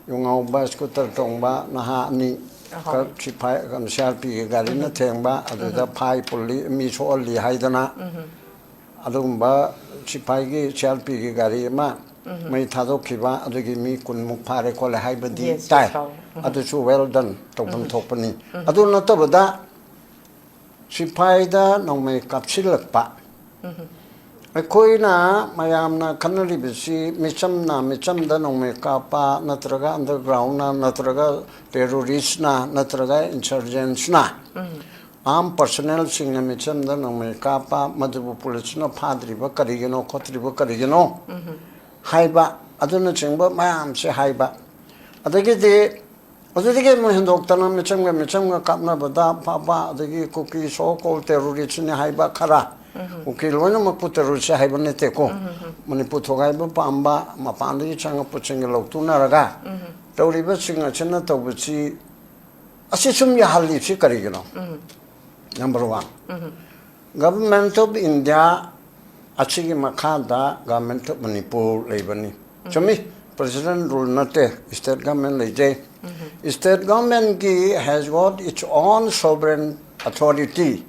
ꯌꯨꯉꯥꯎꯕ ꯁ꯭ꯀꯨꯇꯔ ꯇꯣꯡꯕ ꯅꯍꯥ ꯑꯅꯤ ꯈꯛ ꯁꯤꯐꯥꯏ, ꯁꯤ ꯑꯥꯔ ꯄꯤꯒꯤ ꯒꯥꯔꯤꯅ ꯊꯦꯡꯕ, ꯑꯗꯨꯗ ꯐꯥꯏ ꯄꯨꯜꯂꯤ, ꯃꯤ ꯁꯣꯛꯍꯜꯂꯤ ꯍꯥꯏꯗꯅ ꯑꯗꯨꯒꯨꯝꯕ ꯁꯤꯐꯥꯏꯒꯤ, ꯁꯤ ꯑꯥꯔ ꯄꯤꯒꯤ ꯒꯥꯔꯤ ꯑꯃ ꯃꯩ ꯊꯥꯗꯣꯛꯈꯤꯕ, ꯑꯗꯨꯒꯤ ꯃꯤ ꯀꯨꯟꯃꯨꯛ ꯐꯥꯔꯦ ꯈꯣꯠꯂꯦ ꯍꯥꯏꯕꯗꯤ ꯇꯥꯏ꯫ ꯑꯗꯨꯁꯨ well done ꯇꯧꯐꯝ ꯊꯣꯛꯄꯅꯤ꯫ ꯑꯗꯨ ꯅꯠꯇꯕꯗ ꯁꯤꯐꯥꯏꯗ ꯅꯣꯡꯃꯩ ꯀꯥꯞꯁꯤꯜꯂꯛꯄ, ꯑꯩꯈꯣꯏꯅ ꯃꯌꯥꯝꯅ ꯈꯟꯅꯔꯤꯕꯁꯤ ꯃꯤꯆꯝꯅ ꯃꯤꯆꯝꯗ ꯅꯣꯡꯃꯩ ꯀꯥꯞꯄ, ꯅꯠꯇ꯭ꯔꯒ ꯑꯟꯗꯔꯒ꯭ꯔꯥꯎꯟꯅ, ꯅꯠꯇ꯭ꯔꯒ ꯇꯦꯔꯣꯔꯤꯁꯅ, ꯅꯠꯇ꯭ꯔꯒ ꯏꯟꯁꯔꯖꯦꯟꯁꯅ, ꯑꯥꯔꯝ ꯄꯔꯁꯅꯦꯜꯁꯤꯡꯅ ꯃꯤꯆꯝꯗ ꯅꯣꯡꯃꯩ ꯀꯥꯞꯄ, ꯃꯗꯨꯕꯨ ꯄꯨꯂꯤꯁꯅ ꯐꯥꯗ꯭ꯔꯤꯕ ꯀꯔꯤꯒꯤꯅꯣ, ꯈꯣꯠꯇ꯭ꯔꯤꯕ ꯀꯔꯤꯒꯤꯅꯣ ꯍꯥꯏꯕ, ꯑꯗꯨꯅꯆꯤꯡꯕ ꯃꯌꯥꯝꯁꯦ ꯍꯥꯏꯕ꯫ ꯑꯗꯒꯤꯗꯤ ꯑꯗꯨꯗꯒꯤ ꯑꯃꯨꯛ ꯍꯦꯟꯗꯣꯛꯇꯅ ꯃꯤꯆꯝꯒ ꯃꯤꯆꯝꯒ ꯀꯥꯞꯅꯕꯗ ꯐꯥꯕ, ꯑꯗꯒꯤ ꯀꯨꯀꯤ so called ꯇꯦꯔꯣꯔꯤꯁꯅꯤ ꯍꯥꯏꯕ ꯈꯔ, ꯀꯨꯀꯤ ꯂꯣꯏꯅꯃꯛꯄꯨ ꯇꯦꯔꯣꯔꯤꯁ ꯍꯥꯏꯕ ꯅꯠꯇꯦꯀꯣ꯫ ꯃꯅꯤꯄꯨꯔ ꯊꯣꯒꯥꯏꯕ ꯄꯥꯝꯕ, ꯃꯄꯥꯟꯗꯒꯤ ꯆꯪꯉꯛꯄꯁꯤꯡꯒ ꯂꯧꯊꯣꯛꯅꯔꯒ ꯇꯧꯔꯤꯕꯁꯤꯡ ꯑꯁꯤꯅ ꯇꯧꯕꯁꯤ, ꯑꯁꯤ ꯁꯨꯝ ꯌꯥꯍꯜꯂꯤꯕꯁꯤ ꯀꯔꯤꯒꯤꯅꯣ? Number one, Government of India ꯑꯁꯤꯒꯤ ꯃꯈꯥꯗ Government of ꯃꯅꯤꯄꯨꯔ ꯂꯩꯕꯅꯤ꯫ ꯆꯨꯝꯃꯤ, ꯄ꯭ꯔꯦꯁꯤꯗꯦꯟ ꯔꯨꯜ ꯅꯠꯇꯦ, ꯁ꯭ꯇꯦꯠ ꯒꯚꯔꯟꯃꯦꯟ ꯂꯩꯖꯩ꯫ ꯁ꯭ꯇꯦꯠ ꯒꯚꯔꯟꯃꯦꯟꯒꯤ has got its own sovereign authority,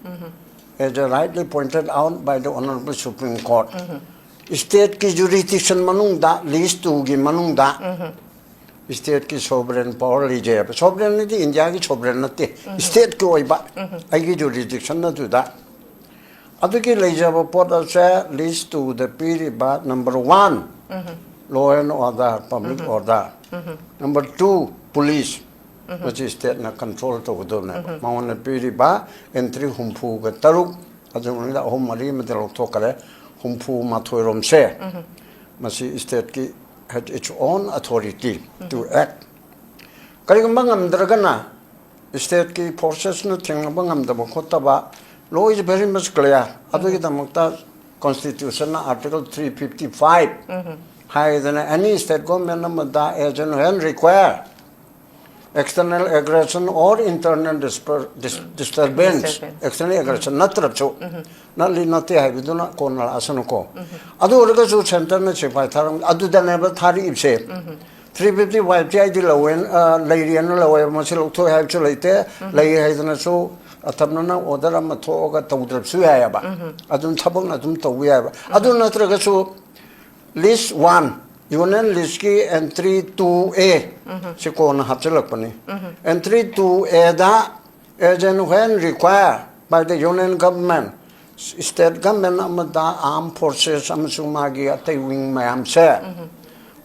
as rightly pointed out by the Honorable Supreme Court. ꯁ꯭ꯇꯦꯠꯀꯤ ꯖꯨꯔꯤꯗꯤꯛꯁꯟ ꯃꯅꯨꯡꯗ, ꯂꯤꯁ ꯇꯨꯒꯤ ꯃꯅꯨꯡꯗ ꯁ꯭ꯇꯦꯠꯀꯤ ꯁꯣꯚꯔꯦꯟ ꯄꯋꯥꯔ ꯂꯩꯖꯩ ꯍꯥꯏꯕ꯫ ꯁꯣꯚꯔꯦꯟ ꯍꯥꯏꯗꯤ ꯏꯟꯗꯤꯌꯥꯒꯤ ꯁꯣꯚꯔꯦꯟ ꯅꯠꯇꯦ, ꯁ꯭ꯇꯦꯠꯀꯤ ꯑꯣꯏꯕ ꯑꯩꯒꯤ ꯖꯨꯔꯤꯗꯤꯛꯁꯟ ꯑꯗꯨꯗ꯫ ꯑꯗꯨꯒꯤ ꯂꯩꯖꯕ ꯄꯣꯠ ꯑꯁꯦ ꯂꯤꯁ ꯇꯨꯗ ꯄꯤꯔꯤꯕ number one, law and order, public order, number two, police, ꯃꯁꯤ ꯁ꯭ꯇꯦꯠꯅ ꯀꯟꯇ꯭ꯔꯣꯜ ꯇꯧꯒꯗꯕꯅꯦꯕ꯫ ꯃꯉꯣꯟꯗ ꯄꯤꯔꯤꯕ ꯑꯦꯟꯇ꯭ꯔꯤ ꯍꯨꯝꯐꯨꯒ ꯇꯔꯨꯛ, ꯑꯗꯨ ꯃꯅꯨꯡꯗ ꯑꯍꯨꯝ ꯃꯔꯤ ꯑꯃꯗꯤ ꯂꯧꯊꯣꯛꯈ꯭ꯔꯦ, ꯍꯨꯝꯐꯨ ꯃꯥꯊꯣꯏꯔꯣꯝꯁꯦ ꯃꯁꯤ stateꯀꯤ had its own authority to act. ꯀꯔꯤꯒꯨꯝꯕ ꯉꯝꯗ꯭ꯔꯒꯅ stateꯀꯤ forcesꯅ ꯊꯦꯡꯅꯕ ꯉꯝꯗꯕ ꯈꯣꯠꯇꯕ, law is very much clear. ꯑꯗꯨꯒꯤꯗꯃꯛꯇ constitutionꯅ article three fifty five ꯍꯥꯏꯗꯅ any state government ꯑꯃꯗ as and when require external aggression or internal disper- dis- disturbance, external aggression ꯅꯠꯇ꯭ꯔꯁꯨ, ꯅꯠꯂꯤ ꯅꯠꯇꯦ ꯍꯥꯏꯕꯗꯨꯅ ꯀꯣꯟꯅ ꯂꯥꯛꯑꯁꯅꯨꯀꯣ. ꯑꯗꯨ ꯑꯣꯏꯔꯒꯁꯨ centreꯅ ꯁꯤꯐꯥꯏ ꯊꯥꯔꯝ ꯑꯗꯨꯗꯅꯦꯕ ꯊꯥꯔꯛꯏꯕꯁꯦ. Three fifty fiveꯇꯤ ꯑꯩꯗꯤ ꯂꯧꯋꯦ, ꯂꯩꯔꯤꯑꯅ ꯂꯧꯋꯦ, ꯃꯁꯤ ꯂꯧꯊꯣꯛꯑꯦ ꯍꯥꯏꯕꯁꯨ ꯂꯩꯇꯦ. ꯂꯩ ꯍꯥꯏꯗꯅꯁꯨ ꯑꯊꯝꯅꯅ order ꯑꯃ ꯊꯣꯛꯑꯒ ꯇꯧꯗ꯭ꯔꯕꯁꯨ ꯌꯥꯏꯑꯕ. ꯑꯗꯨꯝ ꯊꯕꯛꯅ ꯑꯗꯨꯝ ꯇꯧꯕ ꯌꯥꯏꯑꯕ. ꯑꯗꯨ ꯅꯠꯇ꯭ꯔꯒꯁꯨ list one, union listꯀꯤ entry two A ꯁꯤ ꯀꯣꯟꯅ ꯍꯥꯞꯆꯤꯜꯂꯛꯄꯅꯤ. Entry two Aꯗ as and when required by the union government, state government ꯑꯃꯗ armed forces ꯑꯃꯁꯨꯡ ꯃꯥꯒꯤ ꯑꯇꯩ wing ꯃꯌꯥꯝꯁꯦ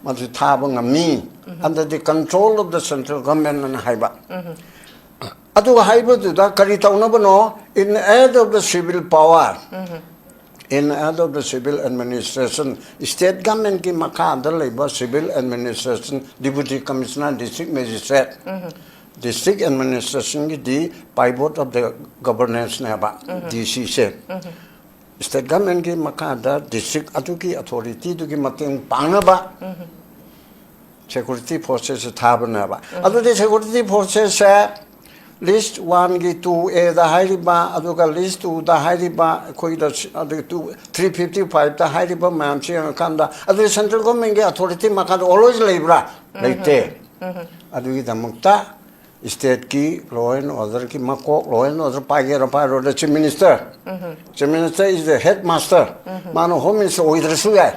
ꯃꯗꯨ ꯊꯥꯕ ꯉꯝꯃꯤ, under the control of the central government ꯑꯅ ꯍꯥꯏꯕ. ꯑꯗꯨꯒ ꯍꯥꯏꯕꯗꯨꯗ ꯀꯔꯤ ꯇꯧꯅꯕꯅꯣ? In aid of the civil power, in aid of the civil administration, state governmentꯀꯤ ꯃꯈꯥꯗ ꯂꯩꯕ civil administration, deputy commissioner, district magistrate, district administrationꯒꯤꯗꯤ pivot of the governanceꯅꯦꯕ DCꯁꯦ. State governmentꯀꯤ ꯃꯈꯥꯗ district ꯑꯗꯨꯒꯤ authorityꯗꯨꯒꯤ ꯃꯇꯦꯡ ꯄꯥꯡꯅꯕ security forcesꯁꯦ ꯊꯥꯕꯅꯦꯕ. ꯑꯗꯨꯗꯤ security forcesꯁꯦ list oneꯒꯤ two Aꯗ ꯍꯥꯏꯔꯤꯕ, ꯑꯗꯨꯒ list twoꯗ ꯍꯥꯏꯔꯤꯕ, ꯑꯩꯈꯣꯏꯗ ꯑꯗꯨꯒꯤ two three fifty fiveꯇ ꯍꯥꯏꯔꯤꯕ ꯃꯌꯥꯝꯁꯤ ꯌꯦꯡꯉꯀꯥꯟꯗ, ꯑꯗꯨꯗꯤ central governmentꯀꯤ authority ꯃꯈꯥꯗ always ꯂꯩꯕ꯭ꯔꯥ? ꯂꯩꯇꯦ. ꯑꯗꯨꯒꯤꯗꯃꯛꯇ stateꯀꯤ law and orderꯒꯤ ꯃꯀꯣꯛ, law and order ꯄꯥꯏꯒꯦꯔꯥ ꯄꯥꯏꯔꯣꯏꯔꯥ, chief minister, chief minister is the headmaster. ꯃꯥꯅ home minister ꯑꯣꯏꯗ꯭ꯔꯁꯨ ꯌꯥꯏ.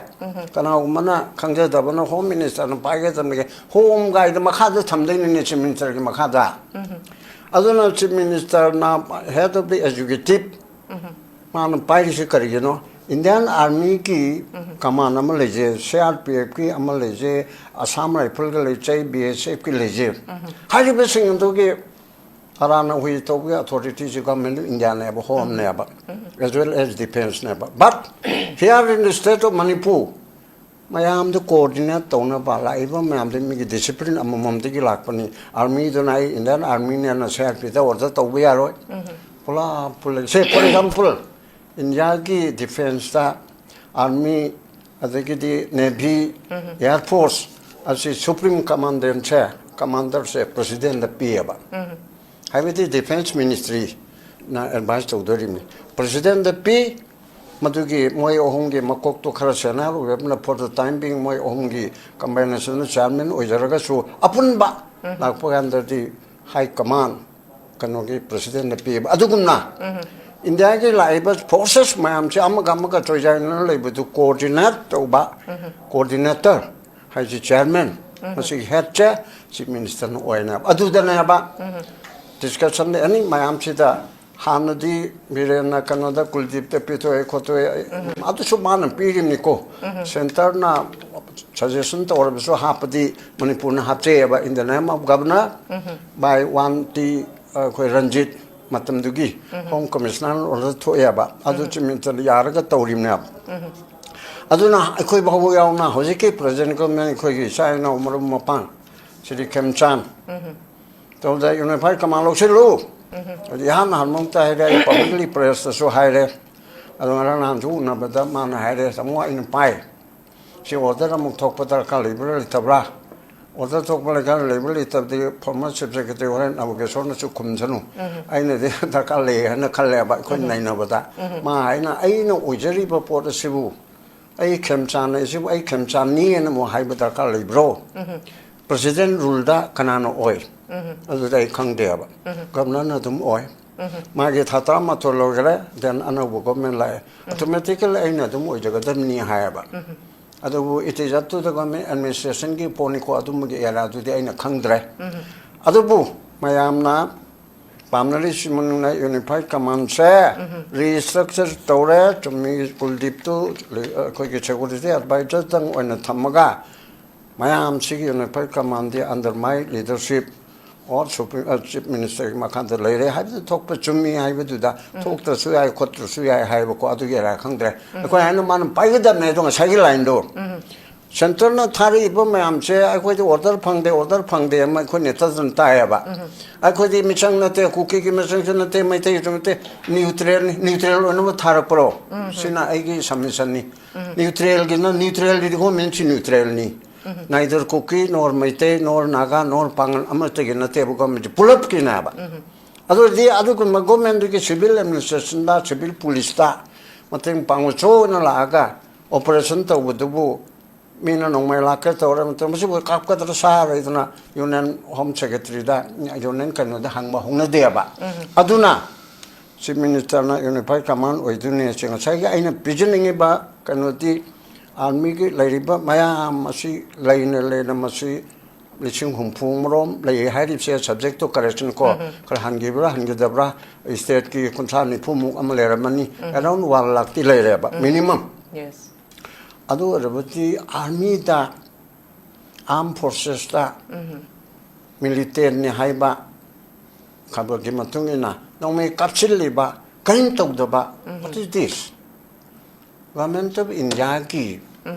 ꯀꯅꯥꯒꯨꯝꯕꯅ ꯈꯪꯖꯗꯕꯅ home ministerꯅ ꯄꯥꯏꯒꯗꯕꯅꯤ, home ꯀꯥꯏꯗ ꯃꯈꯥꯗ ꯊꯝꯗꯣꯏꯅꯤꯅꯦ, chief ministerꯒꯤ ꯃꯈꯥꯗ. ꯑꯗꯨꯅ chief ministerꯅ head of the executive, ꯃꯥꯅ ꯄꯥꯏꯔꯤꯁꯦ ꯀꯔꯤꯒꯤꯅꯣ? Indian Armyꯒꯤ command ꯑꯃ ꯂꯩꯖꯩ, CRPFꯀꯤ ꯑꯃ ꯂꯩꯖꯩ, Assam Rifleꯒ ꯂꯩꯖꯩ, BSFꯀꯤ ꯂꯩꯖꯩ. ꯍꯥꯏꯔꯤꯕꯁꯤꯡ ꯑꯗꯨꯒꯤ ꯇꯔꯥꯅ ꯍꯨꯏ ꯇꯧꯕꯒꯤ authorityꯁꯤ Government of Indiaꯅꯦꯕ, homeꯅꯦꯕ, as well as defenceꯅꯦꯕ. But here in the state of Manipur, ꯃꯌꯥꯝꯗꯨ ꯀꯣꯑꯣꯔꯗꯤꯅꯦꯠ ꯇꯧꯅꯕ ꯂꯥꯛꯏꯕ ꯃꯌꯥꯝꯗꯨ ꯃꯤꯒꯤ ꯗꯤꯁꯤꯄ꯭ꯂꯤꯟ ꯑꯃꯃꯝꯗꯒꯤ ꯂꯥꯛꯄꯅꯤ꯫ ꯑꯥꯔꯃꯤꯗꯨꯅ ꯑꯩ ꯏꯟꯗꯤꯌꯥꯟ ꯑꯥꯔꯃꯤꯅꯦꯅ ꯁꯤ ꯑꯥꯔ ꯄꯤꯗ ꯑꯣꯔꯗꯔ ꯇꯧꯕ ꯌꯥꯔꯣꯏ꯫ ꯄꯨꯂꯞ ꯄꯨꯜꯂꯒ ꯁꯦ, ꯐꯣꯔ ꯑꯦꯛꯖꯥꯝꯄꯜ, ꯏꯟꯗꯤꯌꯥꯒꯤ ꯗꯤꯐꯦꯟꯁꯇ ꯑꯥꯔꯃꯤ, ꯑꯗꯒꯤꯗꯤ ꯅꯦꯚꯤ, ꯏꯌꯥꯔ ꯐꯣꯔꯁ ꯑꯁꯤ ꯁꯨꯄ꯭ꯔꯤꯝ ꯀꯃꯥꯟꯗꯦꯟꯁꯦ, ꯀꯃꯥꯟꯗꯔꯁꯦ ꯄ꯭ꯔꯁꯤꯗꯦꯟꯗ ꯄꯤꯌꯦꯕ꯫ ꯍꯥꯏꯕꯗꯤ ꯗꯤꯐꯦꯟꯁ ꯃꯤꯅꯤꯁꯇ꯭ꯔꯤꯅ ꯑꯦꯗꯚꯥꯏꯁ ꯇꯧꯗꯣꯔꯤꯕꯅꯤ꯫ ꯄ꯭ꯔꯁꯤꯗꯦꯟꯗ ꯄꯤ, ꯃꯗꯨꯒꯤ ꯃꯣꯏ ꯑꯍꯨꯝꯒꯤ ꯃꯀꯣꯛꯇꯣ ꯈꯔ ꯁꯦꯟꯅ ꯂꯣꯏꯔꯕꯅ, for the time being ꯃꯣꯏ ꯑꯍꯨꯝꯒꯤ ꯀꯝꯕꯥꯏꯅꯦꯁꯟꯗ ꯆꯤꯌꯥꯔꯃꯦꯟ ꯑꯣꯏꯖꯔꯒꯁꯨ, ꯑꯄꯨꯟꯕ ꯂꯥꯛꯄ ꯀꯥꯟꯗꯗꯤ ꯍꯥꯏ ꯀꯃꯥꯟ ꯀꯩꯅꯣꯒꯤ ꯄ꯭ꯔꯁꯤꯗꯦꯟꯗ ꯄꯤꯌꯦꯕ꯫ ꯑꯗꯨꯒꯨꯝꯅ ꯏꯟꯗꯤꯌꯥꯒꯤ ꯂꯥꯛꯏꯕ ꯐꯣꯔꯁꯦꯁ ꯃꯌꯥꯝꯁꯦ ꯑꯃꯒ ꯑꯃꯒ ꯆꯣꯏꯖꯥꯏꯅꯅ ꯂꯩꯕꯗꯨ ꯀꯣꯑꯣꯔꯗꯤꯅꯦꯠ ꯇꯧꯕ, ꯀꯣꯑꯣꯔꯗꯤꯅꯦꯇꯔ ꯍꯥꯏꯁꯤ ꯆꯤꯌꯥꯔꯃꯦꯟ, ꯃꯁꯤꯒꯤ ꯍꯦꯗꯁꯦ ꯆꯤꯐ ꯃꯤꯅꯤꯁꯇꯔꯅ ꯑꯣꯏꯅꯦꯕ꯫ ꯑꯗꯨꯗꯅꯦꯕ ꯗꯤꯁꯀꯁꯟ ꯑꯦꯅꯤ ꯃꯌꯥꯝꯁꯤꯗ ꯍꯥꯟꯅꯗꯤ ꯕꯤꯔꯦꯟꯅ ꯀꯩꯅꯣꯗ ꯀꯨꯜꯗꯤꯞꯇ ꯄꯤꯊꯣꯛꯑꯦ ꯈꯣꯠꯇꯣꯛꯑꯦ, ꯑꯗꯨꯁꯨ ꯃꯥꯅ ꯄꯤꯔꯤꯕꯅꯤꯀꯣ꯫ ꯁꯦꯟꯇꯔꯅ ꯁꯖꯦꯁꯟ ꯇꯧꯔꯕꯁꯨ ꯍꯥꯞꯄꯗꯤ ꯃꯅꯤꯄꯨꯔꯅ ꯍꯥꯞꯆꯩꯑꯕ, in the name of governor, by one T, ꯑꯩꯈꯣꯏ ꯔꯟꯖꯤꯠ, ꯃꯇꯝꯗꯨꯒꯤ ꯍꯣꯝ ꯀꯃꯤꯁꯅꯔ ꯑꯣꯔꯗꯔ ꯊꯣꯛꯑꯦꯕ꯫ ꯑꯗꯨ ꯆꯤꯐ ꯃꯤꯅꯤꯁꯇꯔꯗ ꯌꯥꯔꯒ ꯇꯧꯔꯤꯕꯅꯦꯕ꯫ ꯑꯗꯨꯅ ꯑꯩꯈꯣꯏ ꯐꯥꯎꯕ ꯌꯥꯎꯅ ꯍꯧꯖꯤꯛꯀꯤ ꯄ꯭ꯔꯖꯦꯟ ꯒꯣꯔꯃꯦꯟ, ꯑꯩꯈꯣꯏꯒꯤ ꯏꯆꯥ ꯏꯅꯥꯎ ꯃꯔꯨꯞ ꯃꯄꯥꯡ ꯁꯤꯗꯤ ꯈꯦꯝꯆꯥꯟ ꯇꯧꯗ ꯌꯨꯅꯤꯐꯥꯏ ꯀꯃꯥꯟ ꯂꯧꯁꯤꯜꯂꯨ꯫ ꯑꯗꯨ ꯏꯍꯥꯟ ꯍꯥꯟꯕꯃꯛꯇ ꯍꯥꯏꯔꯦ, ꯑꯩ ꯄꯕ꯭ꯂꯤꯛꯂꯤ ꯄ꯭ꯔꯦꯁꯇꯁꯨ ꯍꯥꯏꯔꯦ꯫ ꯑꯗꯣ ꯉꯔꯥꯡ ꯅꯍꯥꯟꯁꯨ ꯎꯅꯕꯗ ꯃꯥꯅ ꯍꯥꯏꯔꯦ, "ꯇꯥꯃꯣ, ꯑꯩꯅ ꯄꯥꯏ, ꯁꯤ ꯑꯣꯔꯗꯔ ꯑꯃꯨꯛ ꯊꯣꯛꯄ ꯗꯔꯀꯥꯔ ꯂꯩꯕ꯭ꯔꯥ ꯂꯩꯇꯕ꯭ꯔꯥ? ꯑꯣꯔꯗꯔ ꯊꯣꯛꯄ ꯗꯔꯀꯥꯔ ꯂꯩꯕ꯭ꯔꯥ ꯂꯩꯇꯕꯗꯤ ꯐꯣꯔꯃꯔ ꯆꯤꯐ ꯁꯦꯀ꯭ꯔꯦꯇꯔꯤ ꯍꯣꯔꯦꯟ ꯅꯕꯀꯦꯁꯣꯔꯅꯁꯨ ꯈꯨꯝꯁꯅꯨ꯫ ꯑꯩꯅꯗꯤ ꯗꯔꯀꯥꯔ ꯂꯩ ꯍꯥꯏꯅ ꯈꯜꯂꯦꯕ, ꯑꯩꯈꯣꯏ ꯅꯩꯅꯕꯗ꯫ ꯃꯥ ꯍꯥꯏꯅ, ꯑꯩꯅ ꯑꯣꯏꯖꯔꯤꯕ ꯄꯣꯠ ꯑꯁꯤꯕꯨ, ꯑꯩ ꯈꯦꯝꯆꯥꯟ ꯑꯁꯤꯕꯨ ꯑꯩ ꯈꯦꯝꯆꯥꯟꯅꯤꯅ ꯑꯃꯨꯛ ꯍꯥꯏꯕ ꯗꯔꯀꯥꯔ ꯂꯩꯕ꯭ꯔꯣ? ꯄ꯭ꯔꯁꯤꯗꯦꯟ ꯔꯨꯜꯗ ꯀꯅꯥꯅ ꯑꯣꯏ? ꯑꯗꯨꯗ ꯑꯩ ꯈꯪꯗꯦꯕ꯫ ꯒꯚꯔꯅꯔꯅ ꯑꯗꯨꯝ ꯑꯣꯏ꯫ ꯃꯥꯒꯤ ꯊꯥ ꯇꯔꯥꯃꯥꯊꯣꯏ ꯂꯣꯏꯈꯔꯦ, then ꯑꯅꯧꯕ ꯒꯣꯔꯃꯦꯟ ꯂꯥꯛꯑꯦ꯫ ꯑꯣꯇꯣꯃꯦꯇꯤꯀꯦꯜꯂꯤ ꯑꯩꯅ ꯑꯗꯨꯝ ꯑꯣꯏꯖꯒꯗꯕꯅꯤ ꯍꯥꯏꯌꯦꯕ꯫ ꯑꯗꯨꯕꯨ it is up to the government, ꯑꯦꯗꯃꯤꯅꯤꯁꯇ꯭ꯔꯦꯁꯟꯒꯤ ꯄꯣꯠꯅꯤꯀꯣ, ꯑꯗꯨꯝꯕꯒꯤ ꯑꯦꯔꯥꯗꯨꯗꯤ ꯑꯩꯅ ꯈꯪꯗ꯭ꯔꯦ꯫ ꯑꯗꯨꯕꯨ ꯃꯌꯥꯝꯅ ꯄꯥꯝꯅꯔꯤꯁꯤꯃꯛꯅ ꯌꯨꯅꯤꯐꯥꯏꯠ ꯀꯃꯥꯟꯁꯦ ꯔꯤꯁꯇ꯭ꯔꯛꯆꯔ ꯇꯧꯔꯦ, ꯆꯨꯝꯃꯤ, ꯀꯨꯜꯗꯤꯞꯇꯨ ꯑꯩꯈꯣꯏꯒꯤ ꯁꯦꯀ꯭ꯌꯨꯔꯤꯇꯤ ꯑꯦꯗꯚꯥꯏꯖꯔꯗꯪ ꯑꯣꯏꯅ ꯊꯝꯃꯒ ꯃꯌꯥꯝꯁꯤꯒꯤ ꯌꯨꯅꯤꯐꯥꯏꯠ ꯀꯃꯥꯟꯗꯤ under my leadership ꯑꯣ ꯁꯨꯄ꯭ꯔꯤꯝ ꯆꯤꯐ ꯃꯤꯅꯤꯁꯇꯔꯒꯤ ꯃꯈꯥꯗ ꯂꯩꯔꯦ ꯍꯥꯏꯕꯗꯨ ꯊꯣꯛꯄ ꯆꯨꯝꯃꯤ ꯍꯥꯏꯕꯗꯨꯗ ꯊꯣꯛꯇ꯭ꯔꯁꯨ ꯌꯥꯏ ꯈꯣꯠꯇ꯭ꯔꯁꯨ ꯌꯥꯏ ꯍꯥꯏꯕꯀꯣ꯫ ꯑꯗꯨꯒꯤ ꯑꯔꯥ ꯈꯪꯗ꯭ꯔꯦ꯫ ꯑꯩꯈꯣꯏ ꯍꯥꯏꯅ ꯃꯥꯅ ꯄꯥꯏꯒꯗꯕꯅꯦ ꯑꯗꯣ ꯉꯁꯥꯏꯒꯤ ꯂꯥꯏꯟꯗꯣ ꯁꯦꯟꯇꯔꯅ ꯊꯥꯔꯛꯏꯕ ꯃꯌꯥꯝꯁꯦ ꯑꯩꯈꯣꯏꯗꯤ ꯑꯣꯔꯗꯔ ꯐꯪꯗꯦ ꯑꯣꯔꯗꯔ ꯐꯪꯗꯦ ꯑꯃ ꯑꯩꯈꯣꯏ ꯅꯦꯇꯥꯗꯅ ꯇꯥꯏꯌꯦꯕ꯫ ꯑꯩꯈꯣꯏꯗꯤ ꯃꯤꯆꯪ ꯅꯠꯇꯦ, ꯀꯨꯀꯤꯒꯤ ꯃꯤꯆꯪꯁꯨ ꯅꯠꯇꯦ, ꯃꯩꯇꯩꯒꯤꯁꯨ ꯅꯠꯇꯦ, ꯅ꯭ꯌꯨꯇ꯭ꯔꯦꯜꯅꯤ꯫ ꯅ꯭ꯌꯨꯇ꯭ꯔꯦꯜ ꯑꯣꯏꯅꯕ ꯊꯥꯔꯛꯄ꯭ꯔꯣ? ꯁꯤꯅ ꯑꯩꯒꯤ ꯁꯝꯃꯤꯁꯟꯅꯤ꯫ ꯅ꯭ꯌꯨꯇ꯭ꯔꯦꯜꯒꯤꯅ ꯅ꯭ꯌꯨꯇ꯭ꯔꯦꯜꯒꯤꯗꯤ ꯒꯣꯔꯃꯦꯟꯁꯤ ꯅ꯭ꯌꯨꯇ꯭ꯔꯦꯜꯅꯤ꯫ Neither ꯀꯨꯀꯤ ꯅꯣꯔ ꯃꯩꯇꯩ ꯅꯣꯔ ꯅꯥꯒꯥ ꯅꯣꯔ ꯄꯥꯡꯒꯜ ꯑꯃꯠꯇꯒꯤ ꯅꯠꯇꯦꯕ, ꯒꯣꯔꯃꯦꯟꯁꯤ ꯄꯨꯂꯞꯀꯤꯅꯦꯕ꯫ ꯑꯗꯨꯗꯤ ꯑꯗꯨꯒꯨꯝꯕ ꯒꯣꯔꯃꯦꯟꯗꯨꯒꯤ ꯁꯤꯚꯤꯜ ꯑꯦꯗꯃꯤꯅꯤꯁꯇ꯭ꯔꯦꯁꯟꯗ ꯁꯤꯚꯤꯜ ꯄꯨꯂꯤꯁꯇ ꯃꯇꯦꯡ ꯄꯥꯡꯕ ꯆꯣꯅ ꯂꯥꯛꯑꯒ ꯑꯣꯄꯔꯦꯁꯟ ꯇꯧꯕꯗꯨꯕꯨ ꯃꯤꯅ ꯅꯣꯡꯃꯩ ꯂꯥꯛꯀꯦ ꯇꯧꯔꯦ ꯃꯇꯝ ꯃꯁꯤꯕꯨ ꯀꯥꯞꯀꯗ꯭ꯔꯥ ꯁꯥꯔꯣꯏꯗꯅ ꯌꯨꯅꯤꯌꯟ ꯍꯣꯝ ꯁꯦꯀ꯭ꯔꯦꯇꯔꯤꯗ ꯌꯨꯅꯤꯌꯟ ꯀꯩꯅꯣꯗ ꯍꯪꯕ ꯍꯧꯅꯗꯦꯕ꯫ ꯑꯗꯨꯅ ꯆꯤꯐ ꯃꯤꯅꯤꯁꯇꯔꯅ ꯌꯨꯅꯤꯐꯥꯏ ꯀꯃꯥꯟ ꯑꯣꯏꯗꯣꯏꯅꯦ꯫ ꯁꯤ ꯉꯁꯥꯏꯒꯤ ꯑꯩꯅ ꯄꯤꯖꯅꯤꯡꯉꯤꯕ ꯀꯩꯅꯣꯗꯤ ꯑꯥꯔꯃꯤꯒꯤ ꯂꯩꯔꯤꯕ ꯃꯌꯥꯝ ꯑꯁꯤ ꯂꯩꯅ ꯂꯩꯅ ꯃꯁꯤ ꯂꯤꯁꯤꯡ ꯍꯨꯝꯐꯨ ꯃꯔꯣꯝ ꯂꯩ ꯍꯥꯏꯔꯤꯕꯁꯦ, ꯁꯕꯖꯦꯛꯇꯣ ꯀꯔꯦꯛꯁꯟ ꯀꯣ, ꯈꯔ ꯍꯟꯈꯤꯕ꯭ꯔꯥ ꯍꯟꯈꯤꯗꯕ꯭ꯔꯥ, ꯁ꯭ꯇꯦꯠꯀꯤ ꯀꯨꯟꯊ꯭ꯔꯥ ꯅꯤꯐꯨꯃꯨꯛ ꯑꯃ ꯂꯩꯔꯝꯃꯅꯤ, ꯑꯦꯔꯥꯎꯟ ꯋꯥꯟ ꯂꯥꯛꯇꯤ ꯂꯩꯔꯦꯕ ꯃꯤꯅꯤꯃꯝ꯫ Yes. ꯑꯗꯨ ꯑꯣꯏꯔꯕꯗꯤ ꯑꯥꯔꯃꯤꯗ, ꯑꯥꯔꯝ ꯐꯣꯔꯁꯦꯁꯇ ꯃꯤꯂꯤꯇꯦꯟꯅꯤ ꯍꯥꯏꯕ ꯈꯕꯔꯒꯤ ꯃꯇꯨꯡ ꯏꯟꯅ ꯅꯣꯡꯃꯩ ꯀꯥꯞꯁꯤꯜꯂꯤꯕ, ꯀꯔꯤꯝ ꯇꯧꯗꯕ, what is this? Government of ꯏꯟꯗꯤꯌꯥꯒꯤ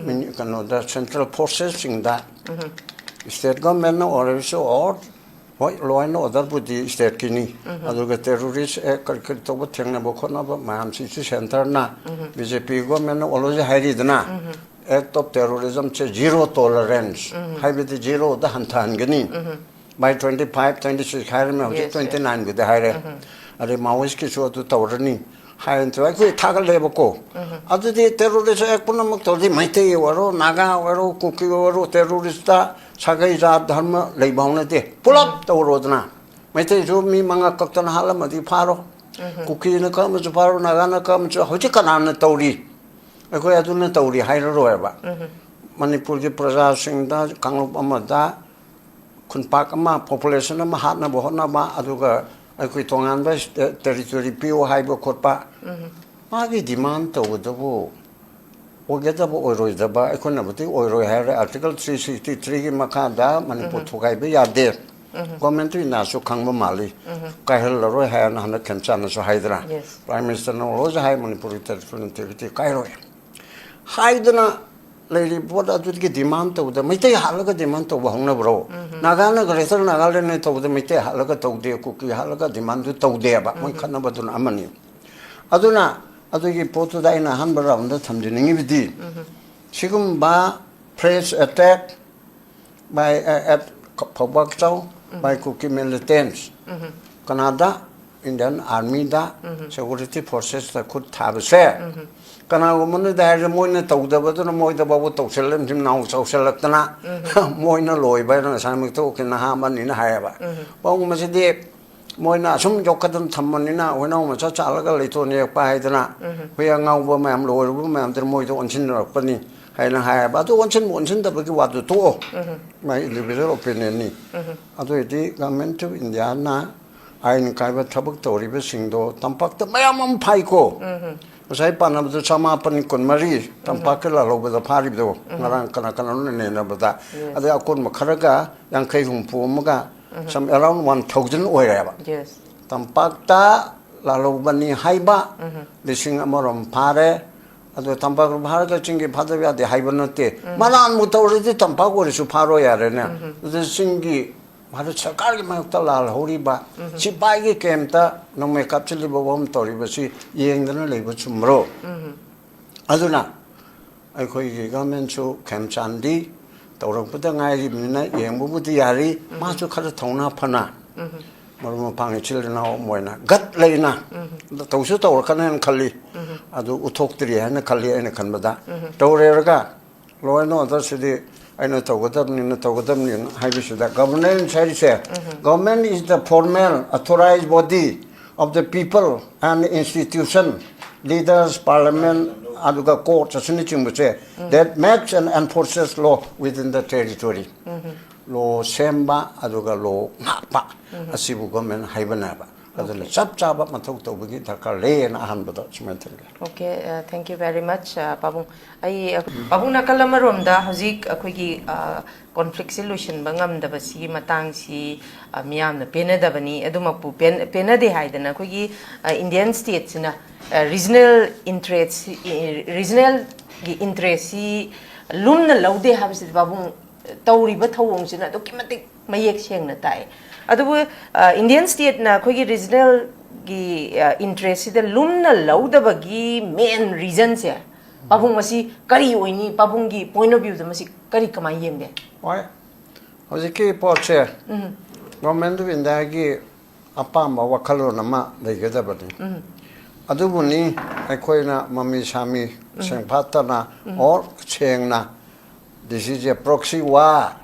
ꯀꯩꯅꯣꯗ ꯁꯦꯟꯇ꯭ꯔꯦꯜ ꯐꯣꯔꯁꯦꯁꯁꯤꯡꯗ ꯁ꯭ꯇꯦꯠ ꯒꯚꯔꯟꯃꯦꯟꯠꯅ ꯑꯣꯏꯔꯕꯁꯨ ꯑꯣꯔ ꯍꯣꯏ ꯂꯣ ꯑꯦꯟ ꯑꯣꯔꯗꯔꯕꯨꯗꯤ ꯁ꯭ꯇꯦꯠꯀꯤꯅꯤ꯫ ꯑꯗꯨꯒ ꯇꯦꯔꯣꯔꯤꯁ ꯑꯦꯛ ꯀꯔꯤ ꯀꯔꯤ ꯇꯧꯕ ꯊꯦꯡꯅꯕ ꯈꯣꯠꯅꯕ ꯃꯌꯥꯝꯁꯤꯁꯨ ꯁꯦꯟꯇꯔꯅ ꯕꯤ ꯖꯦ ꯄꯤ ꯒꯚꯔꯟꯃꯦꯟꯠꯅ ꯑꯣꯜꯋꯦꯖ ꯍꯥꯏꯔꯤꯗꯅ ꯑꯦꯛ ꯑꯣꯐ ꯇꯦꯔꯣꯔꯤꯖꯝꯁꯦ ꯖꯤꯔꯣ ꯇꯣꯂꯔꯦꯟꯁ ꯍꯥꯏꯕꯗꯤ ꯖꯤꯔꯣꯗ ꯍꯟꯊꯍꯟꯒꯅꯤ꯫ By twenty five twenty six ꯍꯥꯏꯔꯝꯃꯦ, ꯍꯧꯖꯤꯛ Yes, yes. ꯇ꯭ꯋꯦꯟꯇꯤ ꯅꯥꯏꯟꯕꯨꯗꯤ ꯍꯥꯏꯔꯦ꯫ ꯑꯗꯩ ꯃꯥꯑꯣꯏꯁꯀꯤꯁꯨ ꯑꯗꯨ ꯇꯧꯔꯅꯤ ꯍꯥꯏꯅ ꯇꯧꯔꯦ꯫ ꯑꯩꯈꯣꯏ ꯊꯥꯒꯠꯂꯦꯕꯀꯣ꯫ ꯑꯗꯨꯗꯤ ꯇꯦꯔꯣꯔꯤꯁ ꯑꯦꯛ ꯄꯨꯝꯅꯃꯛ ꯇꯧꯔꯗꯤ ꯃꯩꯇꯩ ꯑꯣꯏꯔꯣ ꯅꯥꯒꯥ ꯑꯣꯏꯔꯣ ꯀꯨꯀꯤ ꯑꯣꯏꯔꯣ ꯇꯦꯔꯣꯔꯤꯁꯇ ꯁꯥꯒꯩ ꯖꯥꯠ ꯙꯔꯃ ꯂꯩꯕ ꯍꯧꯅꯗꯦ, ꯄꯨꯂꯞ ꯇꯧꯔꯣꯗꯅ꯫ ꯃꯩꯇꯩꯁꯨ ꯃꯤ ꯃꯉꯥ ꯀꯛꯇꯅ ꯍꯥꯠꯂꯝꯃꯗꯤ ꯐꯥꯔꯣ, ꯀꯨꯀꯤꯅ ꯀꯛꯑꯃꯁꯨ ꯐꯥꯔꯣ, ꯅꯥꯒꯥꯅ ꯀꯛꯑꯃꯁꯨ ꯍꯧꯖꯤꯛ ꯀꯅꯥꯅ ꯇꯧꯔꯤ? ꯑꯩꯈꯣꯏ ꯑꯗꯨꯅ ꯇꯧꯔꯤ ꯍꯥꯏꯔꯔꯣꯏꯕ꯫ ꯃꯅꯤꯄꯨꯔꯒꯤ ꯄ꯭ꯔꯖꯥꯁꯤꯡꯗ ꯀꯥꯡꯂꯨꯞ ꯑꯃꯗ ꯈꯨꯟꯄꯥꯛ ꯑꯃ ꯄꯣꯄꯨꯂꯦꯁꯟ ꯑꯃ ꯍꯥꯠꯅꯕ ꯍꯣꯠꯅꯕ ꯑꯗꯨꯒ ꯑꯩꯈꯣꯏ ꯇꯣꯉꯥꯟꯕ ꯇꯦꯔꯤꯇꯣꯔꯤ ꯄꯤꯌꯨ ꯍꯥꯏꯕ ꯈꯣꯠꯄ ꯃꯥꯒꯤ ꯗꯤꯃꯥꯟ ꯇꯧꯕꯗꯨꯕꯨ ꯑꯣꯏꯒꯗꯕ ꯑꯣꯏꯔꯣꯏꯗꯕ ꯑꯩꯈꯣꯏꯅꯕꯨꯗꯤ ꯑꯣꯏꯔꯣꯏ ꯍꯥꯏꯔꯦ꯫ ꯑꯥꯔꯇꯤꯀꯜ ꯊ꯭ꯔꯤ ꯁꯤꯛꯁꯇꯤ ꯊ꯭ꯔꯤꯒꯤ ꯃꯈꯥꯗ ꯃꯅꯤꯄꯨꯔ ꯊꯨꯒꯥꯏꯕ ꯌꯥꯗꯦ꯫ ꯒꯣꯔꯃꯦꯟ ꯑꯣꯐ ꯏꯟꯗꯤꯌꯥꯁꯨ ꯈꯪꯕ ꯃꯥꯜꯂꯤ꯫ ꯀꯥꯏꯍꯜꯂꯔꯣꯏ ꯍꯥꯏꯅ ꯍꯟꯗꯛ ꯈꯦꯝꯆꯥꯟꯅꯁꯨ ꯍꯥꯏꯗ꯭ꯔꯥ? Yes. Prime Minister ꯅ ꯂꯣꯏꯁꯨ ꯍꯥꯏ, ꯃꯅꯤꯄꯨꯔꯒꯤ ꯇꯦꯔꯤꯇꯣꯔꯤꯌꯦꯜ ꯏꯟꯇꯦꯒ꯭ꯔꯤꯇꯤ ꯀꯥꯏꯔꯣꯏ ꯍꯥꯏꯗꯅ ꯂꯩꯔꯤꯕ ꯄꯣꯠ ꯑꯗꯨꯒꯤ ꯗꯤꯃꯥꯟ ꯇꯧꯕꯗ ꯃꯩꯇꯩ ꯍꯥꯠꯂꯒ ꯗꯤꯃꯥꯟ ꯇꯧꯕ ꯍꯧꯅꯕ꯭ꯔꯣ? ꯅꯥꯒꯥꯅ ꯒ꯭ꯔꯦꯇꯔ ꯅꯥꯒꯥꯂꯦꯟꯗ ꯇꯧꯕꯗ ꯃꯩꯇꯩ ꯍꯥꯠꯂꯒ ꯇꯧꯗꯦ, ꯀꯨꯀꯤ ꯍꯥꯠꯂꯒ ꯗꯤꯃꯥꯟꯗꯨ ꯇꯧꯗꯦꯕ꯫ ꯃꯣꯏ ꯈꯠꯅꯕꯗꯨꯅ ꯑꯃꯅꯤ꯫ ꯑꯗꯨꯅ ꯑꯗꯨꯒꯤ ꯄꯣꯠꯇꯨꯗ ꯑꯩꯅ ꯑꯍꯥꯟꯕ ꯔꯥꯎꯟꯗ ꯊꯝꯖꯅꯤꯡꯉꯤꯕꯗꯤ, ꯁꯤꯒꯨꯝꯕ fresh attack by, uh, at ꯐꯧꯕꯥꯛꯆꯥꯎ by Kuki militants, ꯀꯅꯥꯗ? Indian Army ꯗ, security forces ꯇ ꯈꯨꯠ ꯊꯥꯕꯁꯦ꯫ ꯀꯅꯥꯒꯨꯝꯕꯅꯗꯤ ꯍꯥꯏꯔꯦ, ꯃꯣꯏꯅ ꯇꯧꯗꯕꯗꯨꯅ ꯃꯣꯏꯗ ꯐꯥꯎꯕ ꯇꯧꯁꯜꯂꯦ, ꯃꯆꯤꯟ ꯃꯅꯥꯎ ꯆꯥꯎꯁꯜꯂꯛꯇꯅ ꯃꯣꯏꯅ ꯂꯣꯏꯕ ꯍꯥꯏꯅ ꯉꯁꯥꯏꯃꯛꯇ ꯎꯀꯤꯜ ꯅꯍꯥ ꯑꯃꯅꯤꯅ ꯍꯥꯏꯌꯦꯕ꯫ ꯃꯑꯣꯡ ꯑꯁꯤꯗꯤ ꯃꯣꯏꯅ ꯑꯁꯨꯝ ꯌꯣꯛꯈꯠꯇꯅ ꯊꯝꯕꯅꯤꯅ, ꯍꯨꯏꯅꯥꯎ ꯃꯆꯥ ꯆꯥꯜꯂꯒ ꯂꯩꯇꯣꯟ ꯌꯦꯛꯄ ꯍꯥꯏꯗꯅ, ꯍꯨꯏ ꯑꯉꯥꯎꯕ ꯃꯌꯥꯝ, ꯂꯣꯏꯔꯨꯕ ꯃꯌꯥꯝꯗꯨꯅ ꯃꯣꯏꯗ ꯑꯣꯟꯁꯤꯟꯅꯔꯛꯄꯅꯤ ꯍꯥꯏꯅ ꯍꯥꯏꯌꯦꯕ꯫ ꯑꯗꯨ ꯑꯣꯟꯁꯤꯟꯕ ꯑꯣꯟꯁꯤꯟꯗꯕꯒꯤ ꯋꯥꯗꯨ ꯇꯣꯛꯑꯣ, ꯃꯥꯏ individual opinion ꯅꯤ꯫ ꯑꯗꯨ ꯑꯣꯏꯔꯗꯤ ꯒꯚꯔꯟꯃꯦꯟꯠ ꯑꯣꯐ ꯏꯟꯗꯤꯌꯥꯅ ꯑꯥꯏꯟ ꯀꯥꯏꯕ ꯊꯕꯛ ꯇꯧꯔꯤꯕꯁꯤꯡꯗꯣ ꯇꯝꯄꯥꯛꯇ ꯃꯌꯥꯝ ꯑꯃ ꯐꯥꯏꯀꯣ꯫ ꯉꯁꯥꯏ ꯄꯥꯟꯅꯕꯗ ꯆꯃꯥꯄꯟ ꯀꯨꯟꯃꯔꯤ ꯇꯝꯄꯥꯛꯀꯤ ꯂꯥꯜꯍꯧꯕꯗ ꯐꯥꯔꯤꯕꯗꯣ, ꯉꯔꯥꯡ ꯀꯅꯥ ꯀꯅꯥꯅꯣ ꯅꯩꯅꯕꯗ꯫ ꯑꯗꯩ ꯑꯀꯣꯟꯕ ꯈꯔꯒ ꯌꯥꯡꯈꯩ ꯍꯨꯝꯐꯨ ꯑꯃꯒ, some around one thousand ꯑꯣꯏꯔꯦꯕ꯫ Yes. ꯇꯝꯄꯥꯛꯇ ꯂꯥꯜꯍꯧꯕꯅꯤ ꯍꯥꯏꯕ ꯂꯤꯁꯤꯡ ꯑꯃꯔꯣꯝ ꯐꯥꯔꯦ꯫ ꯑꯗꯣ ꯇꯝꯄꯥꯛ ꯐꯥꯔꯒ ꯆꯤꯡꯒꯤ ꯐꯥꯗꯕ ꯌꯥꯗꯦ ꯍꯥꯏꯕ ꯅꯠꯇꯦ꯫ ꯃꯔꯥꯟꯕꯨ ꯇꯧꯔꯗꯤ ꯇꯝꯄꯥꯛ ꯑꯣꯏꯔꯁꯨ ꯐꯥꯔꯣ ꯌꯥꯔꯦꯅꯦ꯫ ꯑꯗꯨ ꯆꯤꯡꯒꯤ ꯚꯥꯔꯠ ꯁꯔꯀꯥꯔꯒꯤ ꯃꯥꯌꯣꯛꯇ ꯂꯥꯜꯍꯧꯔꯤꯕ ꯁꯤꯐꯥꯏꯒꯤ ꯀꯦꯝꯞꯇ ꯅꯣꯡꯃꯩ ꯀꯥꯞꯁꯤꯜꯂꯤꯕ ꯋꯥꯐꯝ ꯇꯧꯔꯤꯕꯁꯤ ꯌꯦꯡꯗꯅ ꯂꯩꯕ ꯆꯨꯝꯕ꯭ꯔꯣ? ꯑꯗꯨꯅ ꯑꯩꯈꯣꯏꯒꯤ ꯒꯚꯔꯟꯃꯦꯟꯠꯁꯨ ꯈꯦꯝꯆꯥꯟꯗꯤ ꯇꯧꯔꯛꯄꯗ ꯉꯥꯏꯔꯤꯕꯅꯤꯅ ꯌꯦꯡꯕꯕꯨꯗꯤ ꯌꯥꯔꯤ꯫ ꯃꯥꯁꯨ ꯈꯔ ꯊꯧꯅꯥ ꯐꯅ, ꯃꯔꯨꯞ ꯃꯄꯥꯡ ꯏꯆꯤꯜ ꯏꯅꯥꯎ ꯑꯃ ꯑꯣꯏꯅ ꯒꯠ ꯂꯩꯅ ꯇꯧꯁꯨ ꯇꯧꯔꯛꯀꯅꯦꯅ ꯈꯜꯂꯤ꯫ ꯑꯗꯨ ꯎꯠꯊꯣꯛꯇ꯭ꯔꯤ ꯍꯥꯏꯅ ꯈꯜꯂꯤ ꯑꯩꯅ ꯈꯟꯕꯗ꯫ ꯇꯧꯔꯦꯔꯒ law and order ꯁꯤꯗꯤ ꯑꯩꯅ ꯇꯧꯒꯗꯕꯅꯤꯅ ꯇꯧꯒꯗꯕꯅꯤꯅ ꯍꯥꯏꯕꯁꯤꯗ, governance ꯍꯥꯏꯔꯤꯁꯦ, government is the formal authorized body of the people and institution, leaders, parliament, ꯑꯗꯨꯒ courts ꯑꯁꯤꯅꯆꯤꯡꯕꯁꯦ, that makes and enforces law within the territory꯫ Law ꯁꯦꯝꯕ ꯑꯗꯨꯒ law ꯉꯥꯛꯄ ꯑꯁꯤꯕꯨ government ꯍꯥꯏꯕꯅꯦꯕ꯫ ꯑꯗꯨꯅ ꯆꯞ ꯆꯥꯕ ꯃꯊꯧ ꯇꯧꯕꯒꯤ ꯗꯔꯀꯥꯔ ꯂꯩꯌꯦꯅ ꯑꯍꯥꯟꯕꯗ ꯁꯨꯃꯥꯏꯅ ꯊꯝꯒꯦ꯫ Okay, uh, thank you very much, uh, ꯄꯥꯕꯨꯡ꯫ ꯑꯩ ꯄꯥꯕꯨꯡ, ꯅꯥꯀꯜ ꯑꯃꯔꯣꯝꯗ ꯍꯧꯖꯤꯛ ꯑꯩꯈꯣꯏꯒꯤ ꯀꯣꯟꯐ꯭ꯂꯤꯛꯁꯦ ꯂꯣꯏꯁꯤꯟꯕ ꯉꯝꯗꯕꯁꯤꯒꯤ ꯃꯇꯥꯡꯁꯤ, ꯑ, ꯃꯤꯌꯥꯝꯅ ꯄꯦꯟꯅꯗꯕꯅꯤ꯫ ꯑꯗꯨꯃꯛꯄꯨ ꯄꯦꯟ- ꯄꯦꯟꯅꯗꯦ ꯍꯥꯏꯗꯅ ꯑꯩꯈꯣꯏꯒꯤ ꯏꯟꯗꯤꯌꯟ ꯁ꯭ꯇꯦꯠꯁꯤꯅ ꯔꯤꯖꯅꯦꯜ ꯏꯟꯇꯔꯦꯁ ꯔꯤꯖꯅꯦꯜꯒꯤ ꯏꯟꯇꯔꯦꯁꯁꯤ ꯂꯨꯝꯅ ꯂꯧꯗꯦ ꯍꯥꯏꯕꯁꯤꯗꯤ ꯄꯥꯕꯨꯡ ꯇꯧꯔꯤꯕ ꯊꯧꯑꯣꯡꯁꯤꯅ ꯑꯗꯨꯛꯀꯤ ꯃꯇꯤꯛ ꯃꯌꯦꯛ ꯁꯦꯡꯅ ꯇꯥꯛꯑꯦ꯫ ꯑꯗꯨꯕꯨ ꯏꯟꯗꯤꯌꯟ ꯁ꯭ꯇꯦꯠꯅ ꯑꯩꯈꯣꯏꯒꯤ ꯔꯤꯖꯅꯦꯜꯒꯤ ꯏꯟꯇꯔꯦꯁꯁꯤꯗ ꯂꯨꯝꯅ ꯂꯧꯗꯕꯒꯤ ꯃꯦꯟ ꯔꯤꯖꯟꯁꯦ ꯄꯥꯕꯨꯡ, ꯃꯁꯤ ꯀꯔꯤ ꯑꯣꯏꯅꯤ? ꯄꯥꯕꯨꯡꯒꯤ ꯄꯣꯏꯟ ꯑꯣꯐ ꯚ꯭ꯌꯨꯗ ꯃꯁꯤ ꯀꯔꯤ, ꯀꯃꯥꯏꯅ ꯌꯦꯡꯒꯦ? ꯍꯣꯏ, ꯍꯧꯖꯤꯛꯀꯤ ꯄꯣꯠꯁꯦ ꯒꯣꯔꯃꯦꯟ ꯑꯣꯐ ꯏꯟꯗꯤꯌꯥꯒꯤ ꯑꯄꯥꯝꯕ ꯋꯥꯈꯜꯂꯣꯟ ꯑꯃ ꯂꯩꯒꯗꯕꯅꯤ꯫ ꯑꯗꯨꯕꯨꯅꯤ ꯑꯩꯈꯣꯏꯅ ꯃꯃꯤ ꯁꯥꯃꯤ ꯁꯦꯡꯐꯥꯠꯇꯅ ꯑꯣꯔ ꯁꯦꯡꯅ, this is a proxy war꯫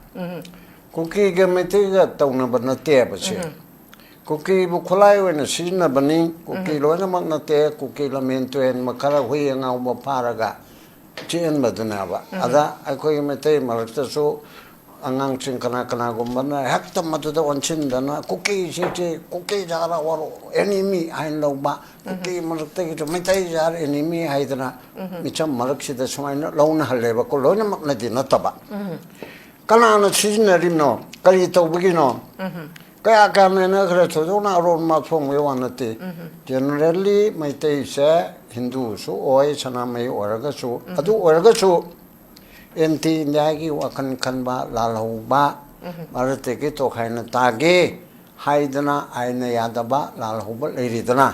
ꯀꯨꯀꯤꯒ ꯃꯩꯇꯩꯒ ꯇꯧꯅꯕ ꯅꯠꯇꯦꯕ ꯁꯦ꯫ ꯀꯨꯀꯤꯕꯨ ꯈꯨꯠꯂꯥꯏ ꯑꯣꯏꯅ ꯁꯤꯖꯤꯟꯅꯕꯅꯤ꯫ ꯀꯨꯀꯤ ꯂꯣꯏꯅꯃꯛ ꯅꯠꯇꯦ, ꯀꯨꯀꯤ ꯂꯝꯍꯦꯟ ꯇꯨꯍꯦꯟꯕ ꯈꯔ ꯍꯨꯏ ꯑꯉꯥꯎꯕ ꯐꯥꯔꯒ ꯆꯦꯟꯕꯗꯨꯅꯦꯕ꯫ ꯑꯗ ꯑꯩꯈꯣꯏꯒꯤ ꯃꯩꯇꯩ ꯃꯔꯛꯇꯁꯨ ꯑꯉꯥꯡꯁꯤꯡ ꯀꯅꯥ ꯀꯅꯥꯒꯨꯝꯕꯅ ꯍꯦꯛꯇ ꯃꯗꯨꯗ ꯑꯣꯟꯁꯤꯟꯗꯅ ꯀꯨꯀꯤꯁꯤꯡꯁꯤ ꯀꯨꯀꯤ ꯖꯥꯠ ꯑꯣꯔ ꯑꯦꯅꯤꯃꯤ ꯍꯥꯏꯅ ꯂꯧꯕ, ꯀꯨꯀꯤ ꯃꯔꯛꯇꯒꯤꯁꯨ ꯃꯩꯇꯩ ꯖꯥꯠ ꯑꯦꯅꯤꯃꯤ ꯍꯥꯏꯗꯅ ꯃꯤꯆꯝ ꯃꯔꯛꯁꯤꯗ ꯁꯨꯃꯥꯏꯅ ꯂꯧꯅꯍꯜꯂꯦꯕꯀꯣ꯫ ꯂꯣꯏꯅꯃꯛꯅꯗꯤ ꯅꯠꯇꯕ꯫ ꯀꯅꯥꯅ ꯁꯤꯖꯤꯟꯅꯔꯤꯕꯅꯣ? ꯀꯔꯤ ꯇꯧꯕꯒꯤꯅꯣ? ꯀꯌꯥ ꯀꯌꯥꯝ ꯂꯩꯅꯈ꯭ꯔꯦ? ꯊꯣꯏꯗꯣꯛꯅ ꯑꯔꯣꯟ ꯃꯐꯣꯡꯕꯒꯤ ꯋꯥ ꯅꯠꯇꯦ꯫ ꯖꯦꯅꯔꯦꯜꯂꯤ ꯃꯩꯇꯩꯁꯦ ꯍꯤꯟꯗꯨꯁꯨ ꯑꯣꯏ, ꯁꯅꯥꯃꯍꯤ ꯑꯣꯏꯔꯒꯁꯨ, ꯑꯗꯨ ꯑꯣꯏꯔꯒꯁꯨ ꯑꯦꯟꯇꯤ ꯏꯟꯗꯤꯌꯥꯒꯤ ꯋꯥꯈꯜ ꯈꯟꯕ, ꯂꯥꯜꯍꯧꯕ, ꯚꯥꯔꯠꯇꯒꯤ ꯇꯣꯈꯥꯏꯅ ꯇꯥꯒꯦ ꯍꯥꯏꯗꯅ ꯑꯥꯏꯟꯅ ꯌꯥꯗꯕ ꯂꯥꯜꯍꯧꯕ ꯂꯩꯔꯤꯗꯅ,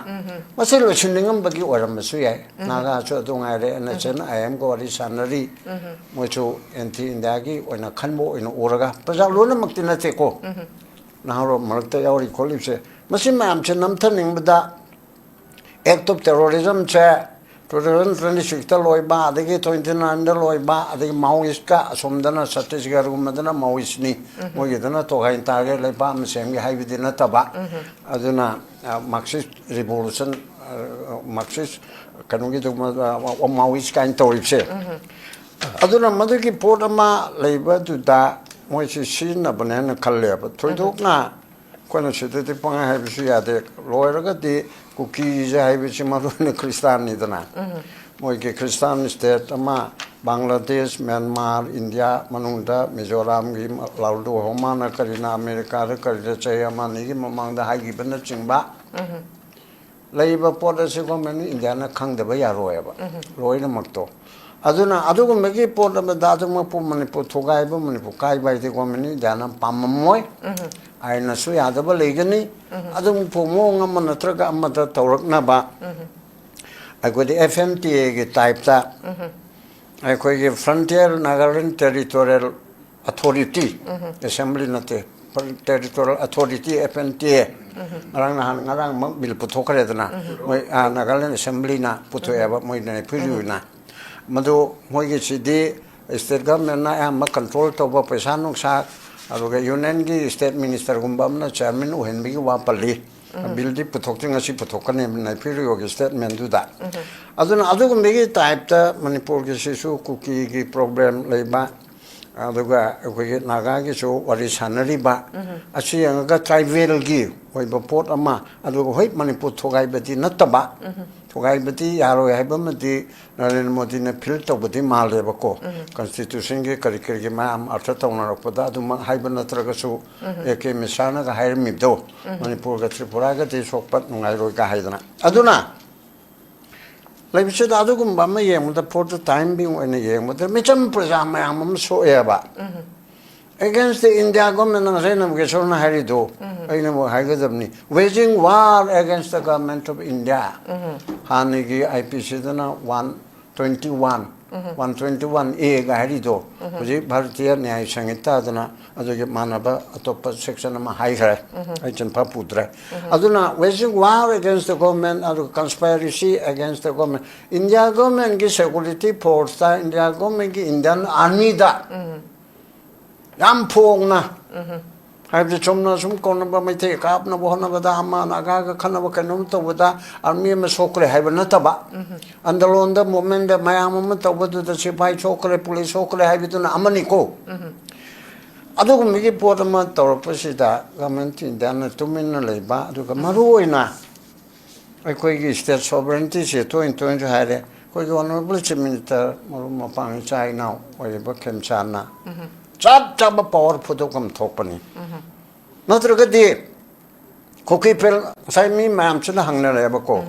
ꯃꯁꯤ ꯂꯣꯏꯁꯤꯟꯅꯤꯡꯉꯝꯕꯒꯤ ꯑꯣꯏꯔꯝꯕꯁꯨ ꯌꯥꯏ꯫ ꯅꯥꯒꯥꯁꯨ ꯑꯗꯨ ꯉꯥꯏꯔꯦ, ꯑꯦꯟ ꯑꯦꯁ ꯑꯦꯟ ꯑꯥꯏ ꯑꯦꯝꯒ ꯋꯥꯔꯤ ꯁꯥꯟꯅꯔꯤ꯫ ꯃꯣꯏꯁꯨ ꯑꯦꯟꯇꯤ ꯏꯟꯗꯤꯌꯥꯒꯤ ꯑꯣꯏꯅ ꯈꯟꯕ ꯑꯣꯏꯅ ꯎꯔꯒ, ꯄ꯭ꯔꯖꯥ ꯂꯣꯏꯅꯃꯛꯇꯤ ꯅꯠꯇꯦꯀꯣ, ꯅꯍꯥꯔꯣꯜ ꯃꯔꯛꯇ ꯌꯥꯎꯔꯤ ꯈꯣꯠꯂꯤꯕꯁꯦ, ꯃꯁꯤ ꯃꯌꯥꯝꯁꯦ ꯅꯝꯊꯅꯤꯡꯕꯗ ꯑꯦꯛ ꯑꯣꯐ ꯇꯦꯔꯣꯔꯤꯖꯝꯁꯦ ꯇꯨ ꯊꯥꯎꯖꯟ ꯇ꯭ꯋꯦꯟꯇꯤ ꯁꯤꯛꯁꯇ ꯂꯣꯏꯕ, ꯑꯗꯒꯤ ꯇ꯭ꯋꯦꯟꯇꯤ ꯅꯥꯏꯟꯗ ꯂꯣꯏꯕ, ꯑꯗꯒꯤ ꯃꯥꯑꯣꯏꯁꯀ ꯑꯁꯣꯝꯗꯅ ꯁꯠꯇꯤꯁꯒꯔꯒꯨꯝꯕꯗꯅ ꯃꯥꯑꯣꯏꯁꯅꯤ꯫ ꯃꯣꯏꯒꯤꯗꯅ ꯇꯣꯈꯥꯏ ꯇꯥꯒꯦ, ꯂꯩꯕꯥꯛ ꯑꯃ ꯁꯦꯝꯒꯦ ꯍꯥꯏꯕꯗꯤ ꯅꯠꯇꯕ꯫ ꯑꯗꯨꯅ ꯃꯥꯔꯛꯁꯤꯁ ꯔꯤꯚꯣꯂꯨꯁꯟ, ꯃꯥꯔꯛꯁꯤꯁ ꯀꯩꯅꯣꯒꯤꯗꯨ, ꯃꯥꯑꯣꯏꯁ ꯀꯥꯏꯅ ꯇꯧꯔꯤꯕꯁꯦ꯫ ꯑꯗꯨꯅ ꯃꯗꯨꯒꯤ ꯄꯣꯠ ꯑꯃ ꯂꯩꯕꯗꯨꯗ ꯃꯣꯏꯁꯤ ꯁꯤꯖꯤꯟꯅꯕꯅꯦꯅ ꯈꯜꯂꯦꯕ꯫ ꯊꯣꯏꯗꯣꯛꯅ ꯑꯩꯈꯣꯏꯅ ꯁꯤꯗꯗꯤ ꯄꯪꯍꯥꯏ ꯍꯥꯏꯕꯁꯨ ꯌꯥꯗꯦ꯫ ꯂꯣꯏꯔꯒꯗꯤ ꯀꯨꯀꯤꯁꯦ ꯍꯥꯏꯕꯁꯤ ꯃꯔꯨ ꯑꯣꯏꯅ ꯈ꯭ꯔꯤꯁꯇꯥꯟꯅꯤꯗꯅ꯫ ꯃꯣꯏꯒꯤ ꯈ꯭ꯔꯤꯁꯇꯥꯟ ꯁ꯭ꯇꯦꯠ ꯑꯃ ꯕꯪꯒ꯭ꯂꯥꯗꯦꯁ, ꯃ꯭ꯌꯥꯟꯃꯥꯔ, ꯏꯟꯗꯤꯌꯥ ꯃꯅꯨꯡꯗ ꯃꯤꯖꯣꯔꯥꯝꯒꯤ ꯂꯥꯜꯗꯨ ꯍꯣꯃꯥꯅ ꯀꯔꯤꯅ ꯑꯃꯦꯔꯤꯀꯥꯗ ꯀꯔꯤꯗ ꯆꯍꯤ ꯑꯃ ꯑꯅꯤꯒꯤ ꯃꯃꯥꯡꯗ ꯍꯥꯏꯈꯤꯕꯅꯆꯤꯡꯕ ꯂꯩꯕ ꯄꯣꯠ ꯑꯁꯤ ꯒꯣꯔꯃꯦꯟ ꯏꯟꯗꯤꯌꯥꯅ ꯈꯪꯗꯕ ꯌꯥꯔꯣꯏꯕ ꯂꯣꯏꯅꯃꯛꯇꯣ꯫ ꯑꯗꯨꯅ ꯑꯗꯨꯒꯨꯝꯕꯒꯤ ꯄꯣꯠ ꯑꯃꯗ ꯑꯗꯨꯃꯛꯄꯨ ꯃꯅꯤꯄꯨꯔ ꯊꯨꯒꯥꯏꯕ, ꯃꯅꯤꯄꯨꯔ ꯀꯥꯏꯕ ꯍꯥꯏꯗꯤ ꯒꯣꯔꯃꯦꯟ ꯏꯟꯗꯤꯌꯥꯅ ꯄꯥꯝꯃꯝꯃꯣꯏ꯫ ꯑꯥꯏꯟꯅꯁꯨ ꯌꯥꯗꯕ ꯂꯩꯒꯅꯤ꯫ ꯑꯗꯨꯃꯛꯄꯨ ꯃꯑꯣꯡ ꯑꯃ ꯅꯠꯇ꯭ꯔꯒ ꯑꯃꯗ ꯇꯧꯔꯛꯅꯕ ꯑꯩꯈꯣꯏꯗꯤ F N T Aꯒꯤ typeꯇ ꯑꯩꯈꯣꯏꯒꯤ Frontier Nagaland Territorial Authority, Assembly ꯅꯠꯇꯦ, Territorial Authority, F N T A, ꯉꯔꯥꯡ ꯅꯍꯥꯟ, ꯉꯔꯥꯡꯃꯛ ꯕꯤꯜ ꯄꯨꯊꯣꯛꯈ꯭ꯔꯦꯗꯅ, ꯃꯣꯏ, ꯑ, ꯅꯥꯒꯥꯂꯦꯟ ꯑꯦꯁꯦꯝꯕ꯭ꯂꯤꯅ ꯄꯨꯊꯣꯛꯑꯦꯕ, ꯃꯣꯏ ꯅꯦꯐꯤꯂꯤꯅ꯫ ꯃꯗꯨ ꯃꯣꯏꯒꯤꯁꯤꯗꯤ ꯁ꯭ꯇꯦꯠ ꯒꯚꯔꯟꯃꯦꯟꯅ ꯑꯌꯥꯝꯕ ꯀꯟꯇ꯭ꯔꯣꯜ ꯇꯧꯕ, ꯄꯩꯁꯥ ꯅꯨꯡꯁꯥ, ꯑꯗꯨꯒ ꯌꯨꯅꯤꯌꯟꯒꯤ ꯁ꯭ꯇꯦꯠ ꯃꯤꯅꯤꯁꯇꯔꯒꯨꯝꯕ ꯑꯃꯅ ꯆꯤꯌꯔꯃꯦꯟ ꯑꯣꯏꯍꯟꯕꯒꯤ ꯋꯥ ꯄꯜꯂꯤ꯫ ꯕꯤꯜꯗꯤ ꯄꯨꯊꯣꯛꯇ꯭ꯔꯤ, ꯉꯁꯤ ꯄꯨꯊꯣꯛꯀꯅꯤ ꯅꯦꯐꯤꯂꯤꯒꯤ ꯁ꯭ꯇꯦꯠꯃꯦꯟꯗꯨꯗ꯫ ꯑꯗꯨꯅ ꯑꯗꯨꯒꯨꯝꯕꯒꯤ typeꯇ ꯃꯅꯤꯄꯨꯔꯒꯤꯁꯤꯁꯨ ꯀꯨꯀꯤꯒꯤ problem ꯂꯩꯕ, ꯑꯗꯨꯒ ꯑꯩꯈꯣꯏꯒꯤ ꯅꯥꯒꯥꯒꯤꯁꯨ ꯋꯥꯔꯤ ꯁꯥꯟꯅꯔꯤꯕ, ꯑꯁꯤ ꯌꯦꯡꯉꯒ tribal ꯒꯤ ꯑꯣꯏꯕ ꯄꯣꯠ ꯑꯃ, ꯑꯗꯨꯒ ꯍꯣꯏ, ꯃꯅꯤꯄꯨꯔ ꯊꯨꯒꯥꯏꯕꯗꯤ ꯅꯠꯇꯕ, ꯊꯨꯒꯥꯏꯕꯗꯤ ꯌꯥꯔꯣꯏ ꯍꯥꯏꯕ ꯑꯃꯗꯤ ꯅꯔꯦꯟꯗ꯭ꯔ ꯃꯣꯗꯤꯅ feel ꯇꯧꯕꯗꯤ ꯃꯥꯜꯂꯦꯕꯀꯣ꯫ Constitution ꯒꯤ ꯀꯔꯤ ꯀꯔꯤꯒꯤ ꯃꯌꯥꯝ ꯑꯔꯊ ꯇꯧꯅꯔꯛꯄꯗ ꯑꯗꯨꯃꯛ ꯍꯥꯏꯕ ꯅꯠꯇ꯭ꯔꯒꯁꯨ, A K ꯃꯤꯁ꯭ꯔꯥꯅꯒ ꯍꯥꯏꯔꯝꯃꯤꯕꯗꯣ, ꯃꯅꯤꯄꯨꯔꯒ ꯇ꯭ꯔꯤꯄꯨꯔꯥꯒꯗꯤ ꯁꯣꯛꯄ ꯅꯨꯡꯉꯥꯏꯔꯣꯏꯒ ꯍꯥꯏꯗꯅ꯫ ꯑꯗꯨꯅ ꯂꯩꯕꯁꯤꯗ ꯑꯗꯨꯒꯨꯝꯕ ꯑꯃ ꯌꯦꯡꯕꯗ, for the time being ꯑꯣꯏꯅ ꯌꯦꯡꯕꯗ, ꯃꯤꯆꯝ ꯄ꯭ꯔꯖꯥ ꯃꯌꯥꯝ ꯑꯃ ꯁꯣꯛꯑꯦꯕ꯫ Against the India government, ꯉꯁꯥꯏ ꯅꯕꯀꯦꯁꯣꯔꯅ ꯍꯥꯏꯔꯤꯗꯣ, ꯑꯩꯅ ꯑꯃꯨꯛ ꯍꯥꯏꯒꯗꯕꯅꯤ, waging war against the government of India꯫ ꯍꯥꯟꯅꯒꯤ I P C ꯗꯅ one twenty one, one twenty one A ꯒ ꯍꯥꯏꯔꯤꯗꯣ, ꯍꯧꯖꯤꯛ ꯚꯥꯔꯇꯤꯌ ꯅ꯭ꯌꯥꯌ ꯁꯪꯍꯤꯇꯥꯗꯅ ꯑꯗꯨꯒꯤ ꯃꯥꯟꯅꯕ ꯑꯇꯣꯞꯄ section ꯑꯃ ꯍꯥꯏꯈ꯭ꯔꯦ, ꯑꯩ ꯆꯤꯟꯐꯥ ꯄꯨꯗ꯭ꯔꯦ꯫ ꯑꯗꯨꯅ waging war against the government, ꯑꯗꯨꯒ conspiracy against the government, India government ꯀꯤ security force ꯇ, India government ꯀꯤ Indian army ꯗ ꯌꯥꯝ ꯐꯣꯡꯅ, ꯍꯥꯏꯕꯗꯤ ꯆꯨꯝꯅ ꯁꯨꯝ ꯀꯧꯅꯕ, ꯃꯩꯇꯩ ꯀꯥꯞꯅꯕ ꯍꯣꯠꯅꯕꯗ, ꯑꯃ ꯅꯥꯒꯥꯒ ꯈꯠꯅꯕ ꯀꯩꯅꯣꯝ ꯇꯧꯕꯗ army ꯑꯃ ꯁꯣꯛꯈ꯭ꯔꯦ ꯍꯥꯏꯕ ꯅꯠꯇꯕ, ꯑꯟꯗꯂꯣꯟꯗ, movement ꯇ ꯃꯌꯥꯝ ꯑꯃ ꯇꯧꯕꯗꯨꯗ ꯁꯤꯐꯥꯏ ꯁꯣꯛꯈ꯭ꯔꯦ, ꯄꯨꯂꯤꯁ ꯁꯣꯛꯈ꯭ꯔꯦ ꯍꯥꯏꯕꯗꯨꯅ ꯑꯃꯅꯤꯀꯣ꯫ ꯑꯗꯨꯒꯨꯝꯕꯒꯤ ꯄꯣꯠ ꯑꯃ ꯇꯧꯔꯛꯄꯁꯤꯗ Government of Indiaꯅ ꯇꯨꯃꯤꯟꯅ ꯂꯩꯕ, ꯑꯗꯨꯒ ꯃꯔꯨ ꯑꯣꯏꯅ ꯑꯩꯈꯣꯏꯒꯤ state sovereigntyꯁꯦ ꯇꯣꯏꯅ ꯇꯣꯏꯅꯁꯨ ꯍꯥꯏꯔꯦ꯫ ꯑꯩꯈꯣꯏꯒꯤ Honourable Chief Minister, ꯃꯔꯨꯞ ꯃꯄꯥꯡ, ꯏꯆꯥ ꯏꯅꯥꯎ ꯑꯣꯏꯔꯤꯕ ꯈꯦꯝꯆꯥꯟꯅ ꯆꯞ ꯆꯥꯕ power ꯐꯨꯗꯣꯛꯐꯝ ꯊꯣꯛꯄꯅꯤ꯫ ꯅꯠꯇ꯭ꯔꯒꯗꯤ ꯀꯨꯀꯤ ꯐꯦꯜ, ꯉꯁꯥꯏ ꯃꯤ ꯃꯌꯥꯝꯁꯤꯅ ꯍꯪꯅꯔꯦꯕꯀꯣ,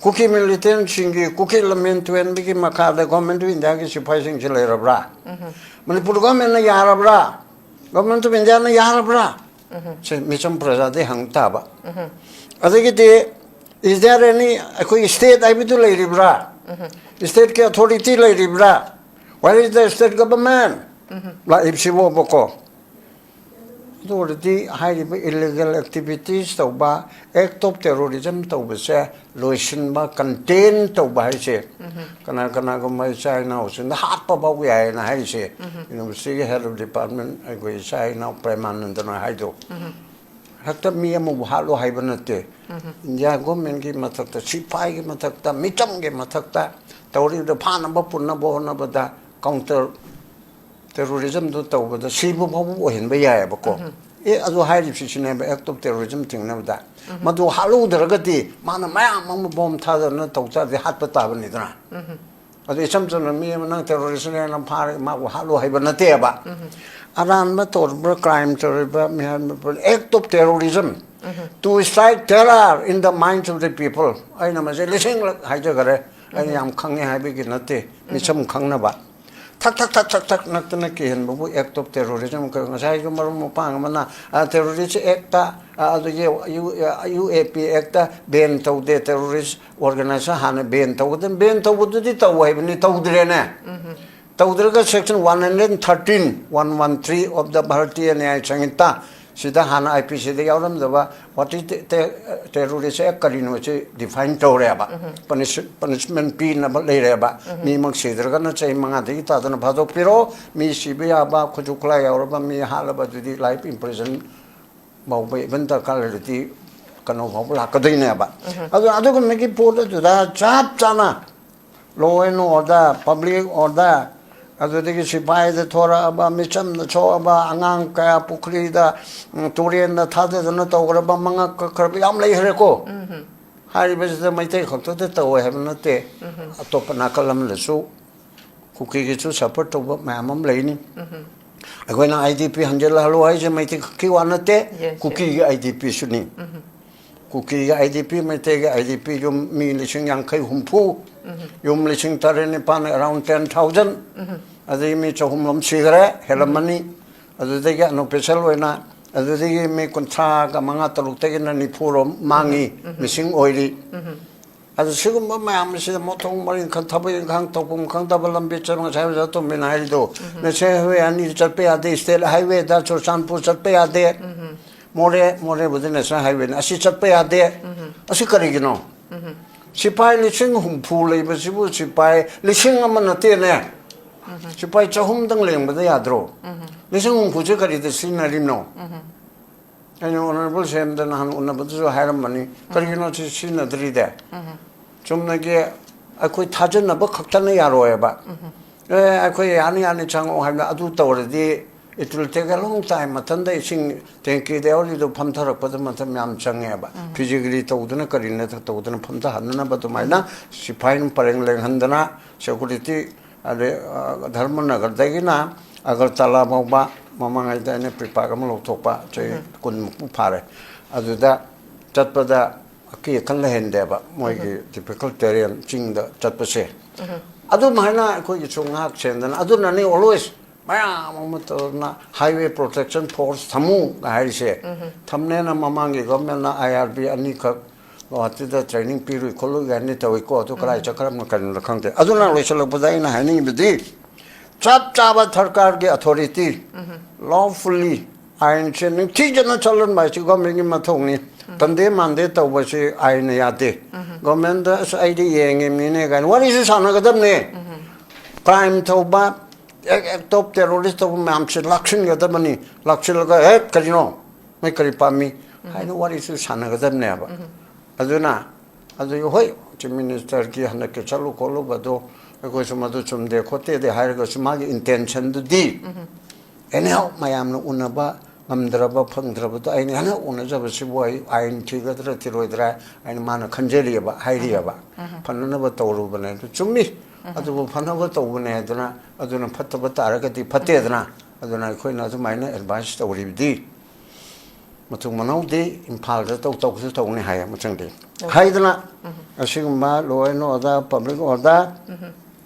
ꯀꯨꯀꯤ militantꯁꯤꯡꯒꯤ, ꯀꯨꯀꯤ ꯂꯝꯃꯦꯟ ꯇꯨꯔꯦꯟꯗꯒꯤ ꯃꯈꯥꯗ Government of Indiaꯒꯤ ꯁꯤꯐꯥꯏꯁꯤꯡꯁꯤ ꯂꯩꯔꯕ꯭ꯔꯥ? Manipur governmentꯅ ꯌꯥꯔꯕ꯭ꯔꯥ? Government of Indiaꯅ ꯌꯥꯔꯕ꯭ꯔꯥ? ꯁꯦ ꯃꯤꯆꯝ ꯄ꯭ꯔꯖꯥꯗꯩ ꯍꯪ ꯇꯥꯕ꯫ ꯑꯗꯒꯤꯗꯤ, is there any, ꯑꯩꯈꯣꯏꯒꯤ state ꯍꯥꯏꯕꯗꯨ ꯂꯩꯔꯤꯕ꯭ꯔꯥ? Stateꯀꯤ authority ꯂꯩꯔꯤꯕ꯭ꯔꯥ? Where is the state government? ꯂꯥꯛꯏꯕꯁꯤꯕꯣꯕꯀꯣ꯫ ꯑꯗꯨ ꯑꯣꯏꯔꯗꯤ ꯍꯥꯏꯔꯤꯕ illegal activities ꯇꯧꯕ, act of terrorism ꯇꯧꯕꯁꯦ ꯂꯣꯏꯁꯤꯟꯕ, contain ꯇꯧꯕ ꯍꯥꯏꯁꯦ, ꯀꯅꯥ ꯀꯅꯥꯒꯨꯝꯕ ꯏꯆꯥ ꯏꯅꯥꯎꯁꯤꯡꯗ ꯍꯥꯠꯄ ꯐꯥꯎ ꯌꯥꯏꯅ ꯍꯥꯏꯔꯤꯁꯦ, Universityꯒꯤ head of department ꯑꯩꯈꯣꯏ ꯏꯆꯥ ꯏꯅꯥꯎ ꯄ꯭ꯔꯦꯃꯥꯅꯟꯗꯅ ꯍꯥꯏꯗꯣ꯫ ꯍꯦꯛꯇ ꯃꯤ ꯑꯃꯕꯨ ꯍꯥꯠꯂꯣ ꯍꯥꯏꯕ ꯅꯠꯇꯦ꯫ India governmentꯀꯤ ꯃꯊꯛꯇ, ꯁꯤꯐꯥꯏꯒꯤ ꯃꯊꯛꯇ, ꯃꯤꯆꯝꯒꯤ ꯃꯊꯛꯇ ꯇꯧꯔꯤꯕꯗ ꯐꯥꯅꯕ ꯄꯨꯟꯅꯕ ꯍꯣꯠꯅꯕꯗ counter terrorismꯗꯨ ꯇꯧꯕꯗ ꯁꯤꯕ ꯐꯥꯎꯕ ꯑꯣꯏꯍꯟꯕ ꯌꯥꯏꯑꯕꯀꯣ꯫ ꯑꯦ, ꯑꯗꯨ ꯍꯥꯏꯔꯤꯕꯁꯤꯁꯤꯅꯦꯕ act of terrorism ꯊꯤꯡꯅꯕꯗ꯫ ꯃꯗꯨ ꯍꯥꯠꯍꯧꯗ꯭ꯔꯒꯗꯤ ꯃꯥꯅ ꯃꯌꯥꯝ ꯑꯃ bomb ꯊꯥꯗꯅ ꯇꯧ ꯇꯥꯔꯗꯤ ꯍꯥꯠꯄ ꯇꯥꯕꯅꯤꯗꯅ꯫ ꯑꯗꯨ ꯏꯆꯝ ꯆꯝꯅ ꯃꯤ ꯑꯃ ꯅꯪ terroristꯅꯦꯅ ꯐꯥꯔꯒ ꯃꯥꯕꯨ ꯍꯥꯠꯂꯨ ꯍꯥꯏꯕ ꯅꯠꯇꯦꯕ꯫ ꯑꯔꯥꯟꯕ ꯇꯧꯔꯤꯕ, crime ꯇꯧꯔꯤꯕ ꯃꯤꯍꯥꯠ, act of terrorism to strike terror in the minds of the people꯫ ꯑꯩꯅ ꯃꯁꯤ ꯂꯤꯁꯤꯡꯂꯛ ꯍꯥꯏꯖꯈꯔꯦ꯫ ꯑꯩꯅ ꯌꯥꯝ ꯈꯪꯉꯦ ꯍꯥꯏꯕꯒꯤ ꯅꯠꯇꯦ, ꯃꯤꯆꯝ ꯈꯪꯅꯕ꯫ ꯊꯛ ꯊꯛ ꯊꯛ ꯊꯛ ꯊꯛ ꯅꯛꯇꯅ ꯀꯤꯍꯟꯕꯕꯨ act of terrorism꯫ ꯉꯁꯥꯏꯒꯤ ꯃꯔꯨꯞ ꯃꯄꯥꯡ ꯑꯃꯅ, ꯑ, terrorist actꯇ, ꯑ, ꯑꯗꯒꯤ ꯌꯨ-, ꯑ, UAP actꯇ ban ꯇꯧꯗꯦ, terrorist organization ꯍꯥꯟꯅ ban ꯇꯧꯒꯗꯕꯅꯤ꯫ Ban ꯇꯧꯕꯗꯨꯗꯤ ꯇꯧ ꯍꯥꯏꯕꯅꯤ, ꯇꯧꯗ꯭ꯔꯦꯅꯦ꯫ ꯇꯧꯗ꯭ꯔꯒ section one hundred thirteen, one one three of the Bharatiya Nyaya Sanhita ꯁꯤꯗ ꯍꯥꯟꯅ IPCꯗ ꯌꯥꯎꯔꯝꯗꯕ what is the te-, terrorist act ꯀꯔꯤꯅꯣ ꯁꯤ define ꯇꯧꯔꯦꯕ꯫ Punish-, punishment ꯄꯤꯅꯕ ꯂꯩꯔꯦꯕ꯫ ꯃꯤꯃꯛ ꯁꯤꯗ꯭ꯔꯒꯅ ꯆꯍꯤ ꯃꯉꯥꯗꯒꯤ ꯇꯥꯗꯅ ꯐꯥꯗꯣꯛꯄꯤꯔꯣ꯫ ꯃꯤ ꯁꯤꯕ ꯌꯥꯕ, ꯈꯨꯠꯁꯨ ꯈꯨꯠꯂꯥꯏ ꯌꯥꯎꯔꯕ ꯃꯤ ꯍꯥꯠꯂꯕ ꯑꯗꯨꯗꯤ life imprisonment ꯐꯥꯎꯕ, even ꯗꯔꯀꯥꯔ ꯂꯩꯔꯗꯤ ꯀꯩꯅꯣ ꯐꯥꯎꯕ ꯂꯥꯛꯀꯗꯣꯏꯅꯦꯕ꯫ ꯑꯗꯨ ꯑꯗꯨꯒꯨꯝꯕꯒꯤ ꯄꯣꯠ ꯑꯗꯨꯗ ꯆꯞ ꯆꯥꯅ law and order, public order, ꯑꯗꯨꯗꯒꯤ ꯁꯤꯐꯥꯏꯗ ꯊꯣꯔꯛꯑꯕ, ꯃꯤꯆꯝꯗ ꯁꯣꯛꯑꯕ, ꯑꯉꯥꯡ ꯀꯌꯥ ꯄꯨꯈ꯭ꯔꯤꯗ, ꯎꯝ, ꯇꯨꯔꯦꯟꯗ ꯊꯥꯗꯗꯅ ꯇꯧꯈ꯭ꯔꯕ, ꯃꯉꯛ ꯀꯛꯈ꯭ꯔꯕ ꯌꯥꯝ ꯂꯩꯈ꯭ꯔꯦꯀꯣ꯫ ꯍꯥꯏꯔꯤꯕꯁꯤꯗ ꯃꯩꯇꯩ ꯈꯛꯇꯗ ꯇꯧꯋꯦ ꯍꯥꯏꯕ ꯅꯠꯇꯦ꯫ ꯑꯇꯣꯞꯄ ꯅꯥꯀꯜ ꯑꯃꯗꯁꯨ ꯀꯨꯀꯤꯒꯤꯁꯨ support ꯇꯧꯕ ꯃꯌꯥꯝ ꯑꯃ ꯂꯩꯅꯤ꯫ ꯑꯩꯈꯣꯏꯅ IDP ꯍꯟꯖꯤꯜꯍꯜꯂꯨ ꯍꯥꯏꯁꯦ ꯃꯩꯇꯩ ꯈꯛꯀꯤ ꯋꯥ ꯅꯠꯇꯦ, yes, yes, ꯀꯨꯀꯤꯒꯤ IDPꯁꯨꯅꯤ꯫ ꯀꯨꯀꯤꯒꯤ IDP, ꯃꯩꯇꯩꯒꯤ IDP ꯌꯨꯝ ꯃꯤ ꯂꯤꯁꯤꯡ ꯌꯥꯡꯈꯩ ꯍꯨꯝꯐꯨ, ꯌꯨꯝ ꯂꯤꯁꯤꯡ ꯇꯔꯦꯠ ꯅꯤꯄꯥꯜ, around ten thousand꯫ ꯑꯗꯒꯤ ꯃꯤ ꯆꯍꯨꯝ ꯂꯣꯝ ꯁꯤꯈ꯭ꯔꯦ, ꯍꯦꯜꯂꯝꯃꯅꯤ꯫ ꯑꯗꯨꯗꯒꯤ unofficial ꯑꯣꯏꯅ ꯑꯗꯨꯗꯒꯤ ꯃꯤ ꯀꯨꯟꯊ꯭ꯔꯥꯒ ꯃꯉꯥ ꯇꯔꯨꯛꯇꯒꯤꯅ ꯅꯤꯐꯨ ꯔꯣꯝ ꯃꯥꯡꯉꯤ, missing ꯑꯣꯏꯔꯤ꯫ ꯑꯗꯨ ꯁꯤꯒꯨꯝꯕ ꯃꯌꯥꯝ ꯑꯁꯤꯗ ꯃꯊꯣꯡ ꯃꯔꯤꯟ ꯈꯪ-, ꯊꯕꯛ ꯏꯪꯈꯥꯡ ꯇꯧꯐꯝ ꯈꯪꯗꯕ ꯂꯝꯕꯤ ꯆꯠ-, ꯉꯁꯥꯏ ꯑꯣꯖꯥ ꯇꯣꯝꯕꯤꯅ ꯍꯥꯏꯔꯤꯗꯣ, national highway ꯑꯅꯤ ꯆꯠꯄ ꯌꯥꯗꯦ, state highwayꯗ ꯆꯨꯔꯆꯥꯟꯄꯨꯔ ꯆꯠꯄ ꯌꯥꯗꯦ꯫ ꯃꯣꯔꯦ, ꯃꯣꯔꯦꯕꯨꯗꯤ national highwayꯅꯤ, ꯑꯁꯤ ꯆꯠꯄ ꯌꯥꯗꯦ꯫ ꯑꯁꯤ ꯀꯔꯤꯒꯤꯅꯣ? ꯁꯤꯐꯥꯏ ꯂꯤꯁꯤꯡ ꯍꯨꯝꯐꯨ ꯂꯩꯕꯁꯤꯕꯨ ꯁꯤꯐꯥꯏ ꯂꯤꯁꯤꯡ ꯑꯃ ꯅꯠꯇꯦꯅꯦ꯫ ꯁꯤꯐꯥꯏ ꯆꯍꯨꯝꯗꯪ ꯂꯦꯡꯕꯗ ꯌꯥꯗ꯭ꯔꯣ? ꯂꯤꯁꯤꯡ ꯍꯨꯝꯐꯨꯁꯦ ꯀꯔꯤꯗ ꯁꯤꯖꯤꯟꯅꯔꯤꯕꯅꯣ? ꯑꯩꯅ Honourable CMꯗ ꯅꯍꯥꯟ ꯎꯅꯕꯗꯁꯨ ꯍꯥꯏꯔꯝꯕꯅꯤ, "ꯀꯔꯤꯒꯤꯅꯣ ꯁꯤ ꯁꯤꯖꯤꯟꯅꯗ꯭ꯔꯤꯗꯦ?" ꯆꯨꯝꯅꯒꯤ ꯑꯩꯈꯣꯏ ꯊꯥꯖꯅꯕ ꯈꯛꯇꯅ ꯌꯥꯔꯣꯏꯕ꯫ "ꯑꯦ, ꯑꯩꯈꯣꯏ ꯌꯥꯅꯤ ꯌꯥꯅꯤ, ꯆꯪꯉꯛꯑꯣ" ꯍꯥꯏꯕꯗ ꯑꯗꯨ ꯇꯧꯔꯗꯤ it will take a long time꯫ ꯃꯊꯟꯇ ꯏꯁꯤꯡ tankiꯗ ꯌꯥꯎꯔꯤꯗꯣ ꯐꯝꯊꯔꯛꯄꯗ ꯃꯇꯝ ꯌꯥꯝ ꯆꯪꯉꯦꯕ꯫ Physically ꯇꯧꯗꯅ ꯀꯔꯤꯅ ꯇꯧꯗꯅ ꯐꯝꯊꯍꯟꯅꯅꯕ ꯑꯗꯨꯃꯥꯏꯅ ꯁꯤꯐꯥꯏꯅ ꯄꯔꯦꯡ ꯂꯦꯡꯍꯟꯗꯅ security ꯑꯗꯩ, ꯑ, ꯙꯔꯃꯅꯒꯔꯗꯒꯤꯅ ꯑꯒꯔꯇꯂꯥ ꯐꯥꯎꯕ ꯃꯃꯥꯡꯉꯩꯗ ꯑꯩꯅ pre-pack ꯑꯃ ꯂꯧꯊꯣꯛꯄ ꯆꯍꯤ ꯀꯨꯟꯃꯨꯛꯄꯨ ꯐꯥꯔꯦ꯫ ꯑꯗꯨꯗ ꯆꯠꯄꯗ ꯑꯀꯤ ꯑꯈꯪ ꯂꯩꯍꯟꯗꯦꯕ ꯃꯣꯏꯒꯤ difficult terrain ꯆꯤꯡꯗ ꯆꯠꯄꯁꯦ꯫ ꯑꯗꯨꯃꯥꯏꯅ ꯑꯩꯈꯣꯏꯒꯤꯁꯨ ꯉꯥꯛ ꯁꯦꯟꯗꯅ, ꯑꯗꯨꯅꯅꯤ always ꯃꯌꯥꯝ ꯑꯃ ꯇꯧꯗꯅ highway protection force ꯊꯝꯃꯨ ꯍꯥꯏꯔꯤꯁꯦ꯫ ꯊꯝꯅꯦꯅ ꯃꯃꯥꯡꯒꯤ governmentꯅ IRB ꯑꯅꯤꯈꯛ ꯒꯨꯋꯥꯍꯥꯇꯤꯗ training ꯄꯤꯔꯨꯏ ꯈꯣꯠꯂꯨꯏ ꯍꯥꯏꯅ ꯇꯧꯏꯀꯣ, ꯑꯗꯨ ꯀꯗꯥꯏ ꯆꯠꯈ꯭ꯔꯕꯅꯣ ꯀꯔꯤꯅꯣ ꯈꯪꯗꯦ꯫ ꯑꯗꯨꯅ ꯂꯣꯏꯁꯤꯜꯂꯛꯄꯗ ꯑꯩꯅ ꯍꯥꯏꯅꯤꯡꯉꯤꯕꯗꯤ, ꯆꯞ ꯆꯥꯕ ꯁꯔꯀꯥꯔꯒꯤ authority, lawfully ꯑꯥꯏꯟꯁꯦ ꯅꯤꯡꯊꯤꯖꯅ ꯆꯠꯍꯟꯕ ꯍꯥꯏꯁꯤ governmentꯀꯤ ꯃꯊꯧꯅꯤ꯫ ꯇꯟꯗꯦ ꯃꯥꯟꯗꯦ ꯇꯧꯕꯁꯤ ꯑꯥꯏꯟꯅ ꯌꯥꯗꯦ꯫ Governmentꯗ "ꯑꯁ, ꯑꯩꯗꯤ ꯌꯦꯡꯉꯤꯕꯅꯤꯅꯦ" ꯀꯥꯏꯅ ꯋꯥꯔꯤꯁꯨ ꯁꯥꯟꯅꯒꯗꯕꯅꯦ꯫ Crime ꯇꯧꯕ, act of terrorist ꯇꯧꯕ ꯃꯌꯥꯝꯁꯦ ꯂꯥꯛꯁꯤꯟꯒꯗꯕꯅꯤ꯫ ꯂꯥꯛꯁꯤꯜꯂꯒ, "ꯍꯦ, ꯀꯔꯤꯅꯣ? ꯅꯣꯏ ꯀꯔꯤ ꯄꯥꯝꯃꯤ?" ꯍꯥꯏꯅ ꯋꯥꯔꯤꯁꯨ ꯁꯥꯟꯅꯒꯗꯕꯅꯦꯕ꯫ ꯑꯗꯨꯅ, ꯑꯗꯨ ꯍꯣꯏ, Chief Ministerꯒꯤ ꯍꯟꯗꯛꯀꯤ ꯆꯠꯂꯨ ꯈꯣꯠꯂꯨꯕꯗꯣ ꯑꯩꯈꯣꯏꯁꯨ ꯃꯗꯨ ꯆꯨꯝꯗꯦ ꯈꯣꯠꯇꯦꯗꯤ ꯍꯥꯏꯔꯒꯁꯨ ꯃꯥꯒꯤ ꯏꯟꯇꯦꯟꯁꯟꯗꯨꯗꯤ ꯑꯦꯅꯤꯍꯥꯎ ꯃꯌꯥꯝꯅ ꯎꯅꯕ ꯉꯝꯗ꯭ꯔꯕ ꯐꯪꯗ꯭ꯔꯕꯗꯣ ꯑꯩꯅ ꯍꯦꯟꯅ ꯎꯅꯖꯕꯁꯤꯕꯨ ꯑꯩ ꯑꯥꯏꯟ ꯊꯤꯒꯗ꯭ꯔꯥ ꯊꯤꯔꯣꯏꯗ꯭ꯔꯥ ꯍꯥꯏꯅ ꯃꯥꯅ ꯈꯟꯖꯔꯤꯑꯕ ꯍꯥꯏꯔꯤꯑꯕ꯫ ꯐꯅꯅꯕ ꯇꯧꯔꯨꯕꯅꯦ ꯑꯗꯨ ꯆꯨꯝꯃꯤ꯫ ꯑꯗꯨꯕꯨ ꯐꯅꯕ ꯇꯧꯕꯅꯦ ꯍꯥꯏꯗꯅ ꯑꯗꯨꯅ ꯐꯠꯇꯕ ꯇꯥꯔꯒꯗꯤ ꯐꯠꯇꯦꯗꯅ꯫ ꯑꯗꯨꯅ ꯑꯩꯈꯣꯏꯅ ꯑꯗꯨꯃꯥꯏꯅ ꯑꯦꯗꯚꯥꯏꯁ ꯇꯧꯔꯤꯕꯗꯤ ꯃꯇꯨꯡ ꯃꯅꯥꯎꯗꯤ ꯏꯝꯐꯥꯜꯗ ꯇꯧ ꯇꯧꯁꯨ ꯇꯧꯅꯤ ꯍꯥꯏꯌꯦ ꯃꯊꯪꯗꯤ꯫ ꯍꯥꯏꯗꯅ ꯑꯁꯤꯒꯨꯝꯕ law and order, public order,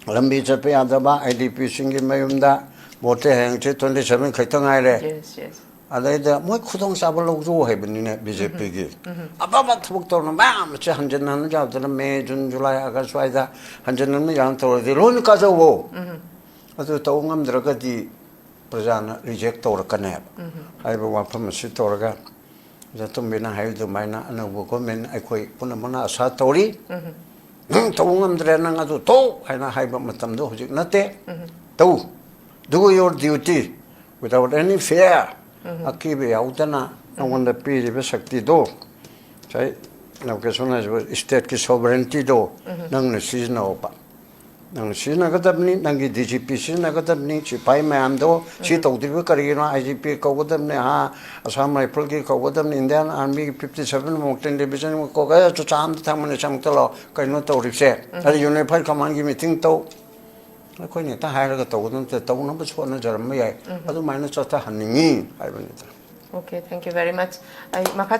ꯂꯝꯕꯤ ꯆꯠꯄ ꯌꯥꯗꯕ, ꯑꯥꯏ ꯗꯤ ꯄꯤꯁꯤꯡꯒꯤ ꯃꯌꯨꯝꯗ ꯚꯣꯠꯇꯤ ꯍꯌꯦꯡꯁꯦ twenty seven ꯈꯛꯇ ꯉꯥꯏꯔꯦ꯫ Yes, yes. ꯑꯗꯩꯗ ꯃꯣꯏ ꯈꯨꯗꯣꯡꯆꯥꯕ ꯂꯧꯖꯧ ꯍꯥꯏꯕꯅꯤꯅꯦ ꯕꯤ ꯖꯦ ꯄꯤꯒꯤ꯫ ꯑꯐꯕ ꯊꯕꯛ ꯇꯧꯔꯅ ꯃꯌꯥꯝ ꯑꯁꯦ ꯍꯟꯖꯤꯟ ꯍꯟꯖꯤꯟ ꯌꯥꯎꯗꯅ ꯃꯦ, ꯖꯨꯟ, ꯖꯨꯂꯥꯏ, ꯑꯥꯒꯁ ꯁ꯭ꯋꯥꯏꯗ ꯍꯟꯖꯤꯟ ꯍꯟꯖꯤꯟ ꯌꯥꯝ ꯇꯧꯔꯗꯤ ꯂꯣꯏꯅ ꯀꯥꯖꯧꯋꯣ꯫ ꯑꯗꯨ ꯇꯧꯕ ꯉꯝꯗ꯭ꯔꯒꯗꯤ ꯄ꯭ꯔꯖꯥꯅ ꯔꯤꯖꯦꯛ ꯇꯧꯔꯛꯀꯅꯦꯕ꯫ ꯍꯥꯏꯔꯤꯕ ꯋꯥꯐꯝ ꯑꯁꯤ ꯇꯧꯔꯒ ꯑꯣꯖꯥ ꯇꯣꯝꯕꯤꯅ ꯍꯥꯏꯕ ꯑꯗꯨꯃꯥꯏꯅ ꯑꯅꯧꯕ ꯒꯣꯔꯃꯦꯟ ꯑꯩꯈꯣꯏ ꯄꯨꯝꯅꯃꯛꯅ ꯑꯁꯥ ꯇꯧꯔꯤ꯫ ꯅꯪ ꯇꯧꯕ ꯉꯝꯗ꯭ꯔꯦ, ꯅꯪ ꯑꯗꯨ ꯇꯧ ꯍꯥꯏꯅ ꯍꯥꯏꯕ ꯃꯇꯝꯗꯣ ꯍꯧꯖꯤꯛ ꯅꯠꯇꯦ꯫ ꯇꯧ, do your duty without any fear꯫ ꯑꯀꯤꯕ ꯌꯥꯎꯗꯅ ꯅꯉꯣꯟꯗ ꯄꯤꯔꯤꯕ ꯁꯛꯇꯤꯗꯣ ꯉꯁꯥꯏ ꯅꯧꯀꯦꯁꯣꯟ ꯍꯥꯏꯔꯤꯕ ꯁ꯭ꯇꯦꯠꯀꯤ ꯁꯣꯚꯔꯦꯟꯇꯤꯗꯣ ꯅꯪꯅ ꯁꯤꯖꯤꯟꯅꯧꯕ꯫ ꯅꯪ ꯁꯤꯖꯤꯟꯅꯒꯗꯕꯅꯤ, ꯅꯪꯒꯤ ꯗꯤ ꯖꯤ ꯄꯤ ꯁꯤꯖꯤꯟꯅꯒꯗꯕꯅꯤ, ꯁꯤꯐꯥꯏ ꯃꯌꯥꯝꯗꯣ ꯁꯤ ꯇꯧꯗ꯭ꯔꯤꯕ ꯀꯔꯤꯒꯤꯅꯣ? ꯑꯥꯏ ꯖꯤ ꯄꯤ ꯀꯧꯒꯗꯕꯅꯤ, ꯍꯥ, ꯑꯁꯥꯝ ꯔꯥꯏꯐꯜꯒꯤ ꯀꯧꯒꯗꯕꯅꯤ, ꯏꯟꯗꯤꯌꯥꯟ ꯑꯥꯔꯃꯤꯒꯤ fifty seven mountain division ꯀꯧꯒ ꯆꯨꯆꯥ ꯑꯃꯗ ꯊꯝꯃꯅꯤ, ꯆꯪꯉꯛꯇ ꯂꯥꯛꯑꯣ, ꯀꯩꯅꯣ ꯇꯧꯔꯤꯕꯁꯦ? ꯑꯗ ꯌꯨꯅꯤꯐꯥꯏꯠ ꯀꯃꯥꯟꯒꯤ ꯃꯤꯇꯤꯡ ꯇꯧ, ꯑꯩꯈꯣꯏꯅ ꯍꯦꯛꯇ ꯍꯥꯏꯔꯒ ꯇꯧꯒꯗꯕ ꯅꯠꯇꯦ, ꯇꯧꯅꯕꯁꯨ ꯍꯣꯠꯅꯖꯔꯝꯕ ꯌꯥꯏ, ꯑꯗꯨꯃꯥꯏꯅ ꯆꯠꯊꯍꯟꯅꯤꯡꯉꯤ ꯍꯥꯏꯕꯅꯤꯗ꯫ Okay, thank you very much. ꯑꯩ ꯃꯈꯥ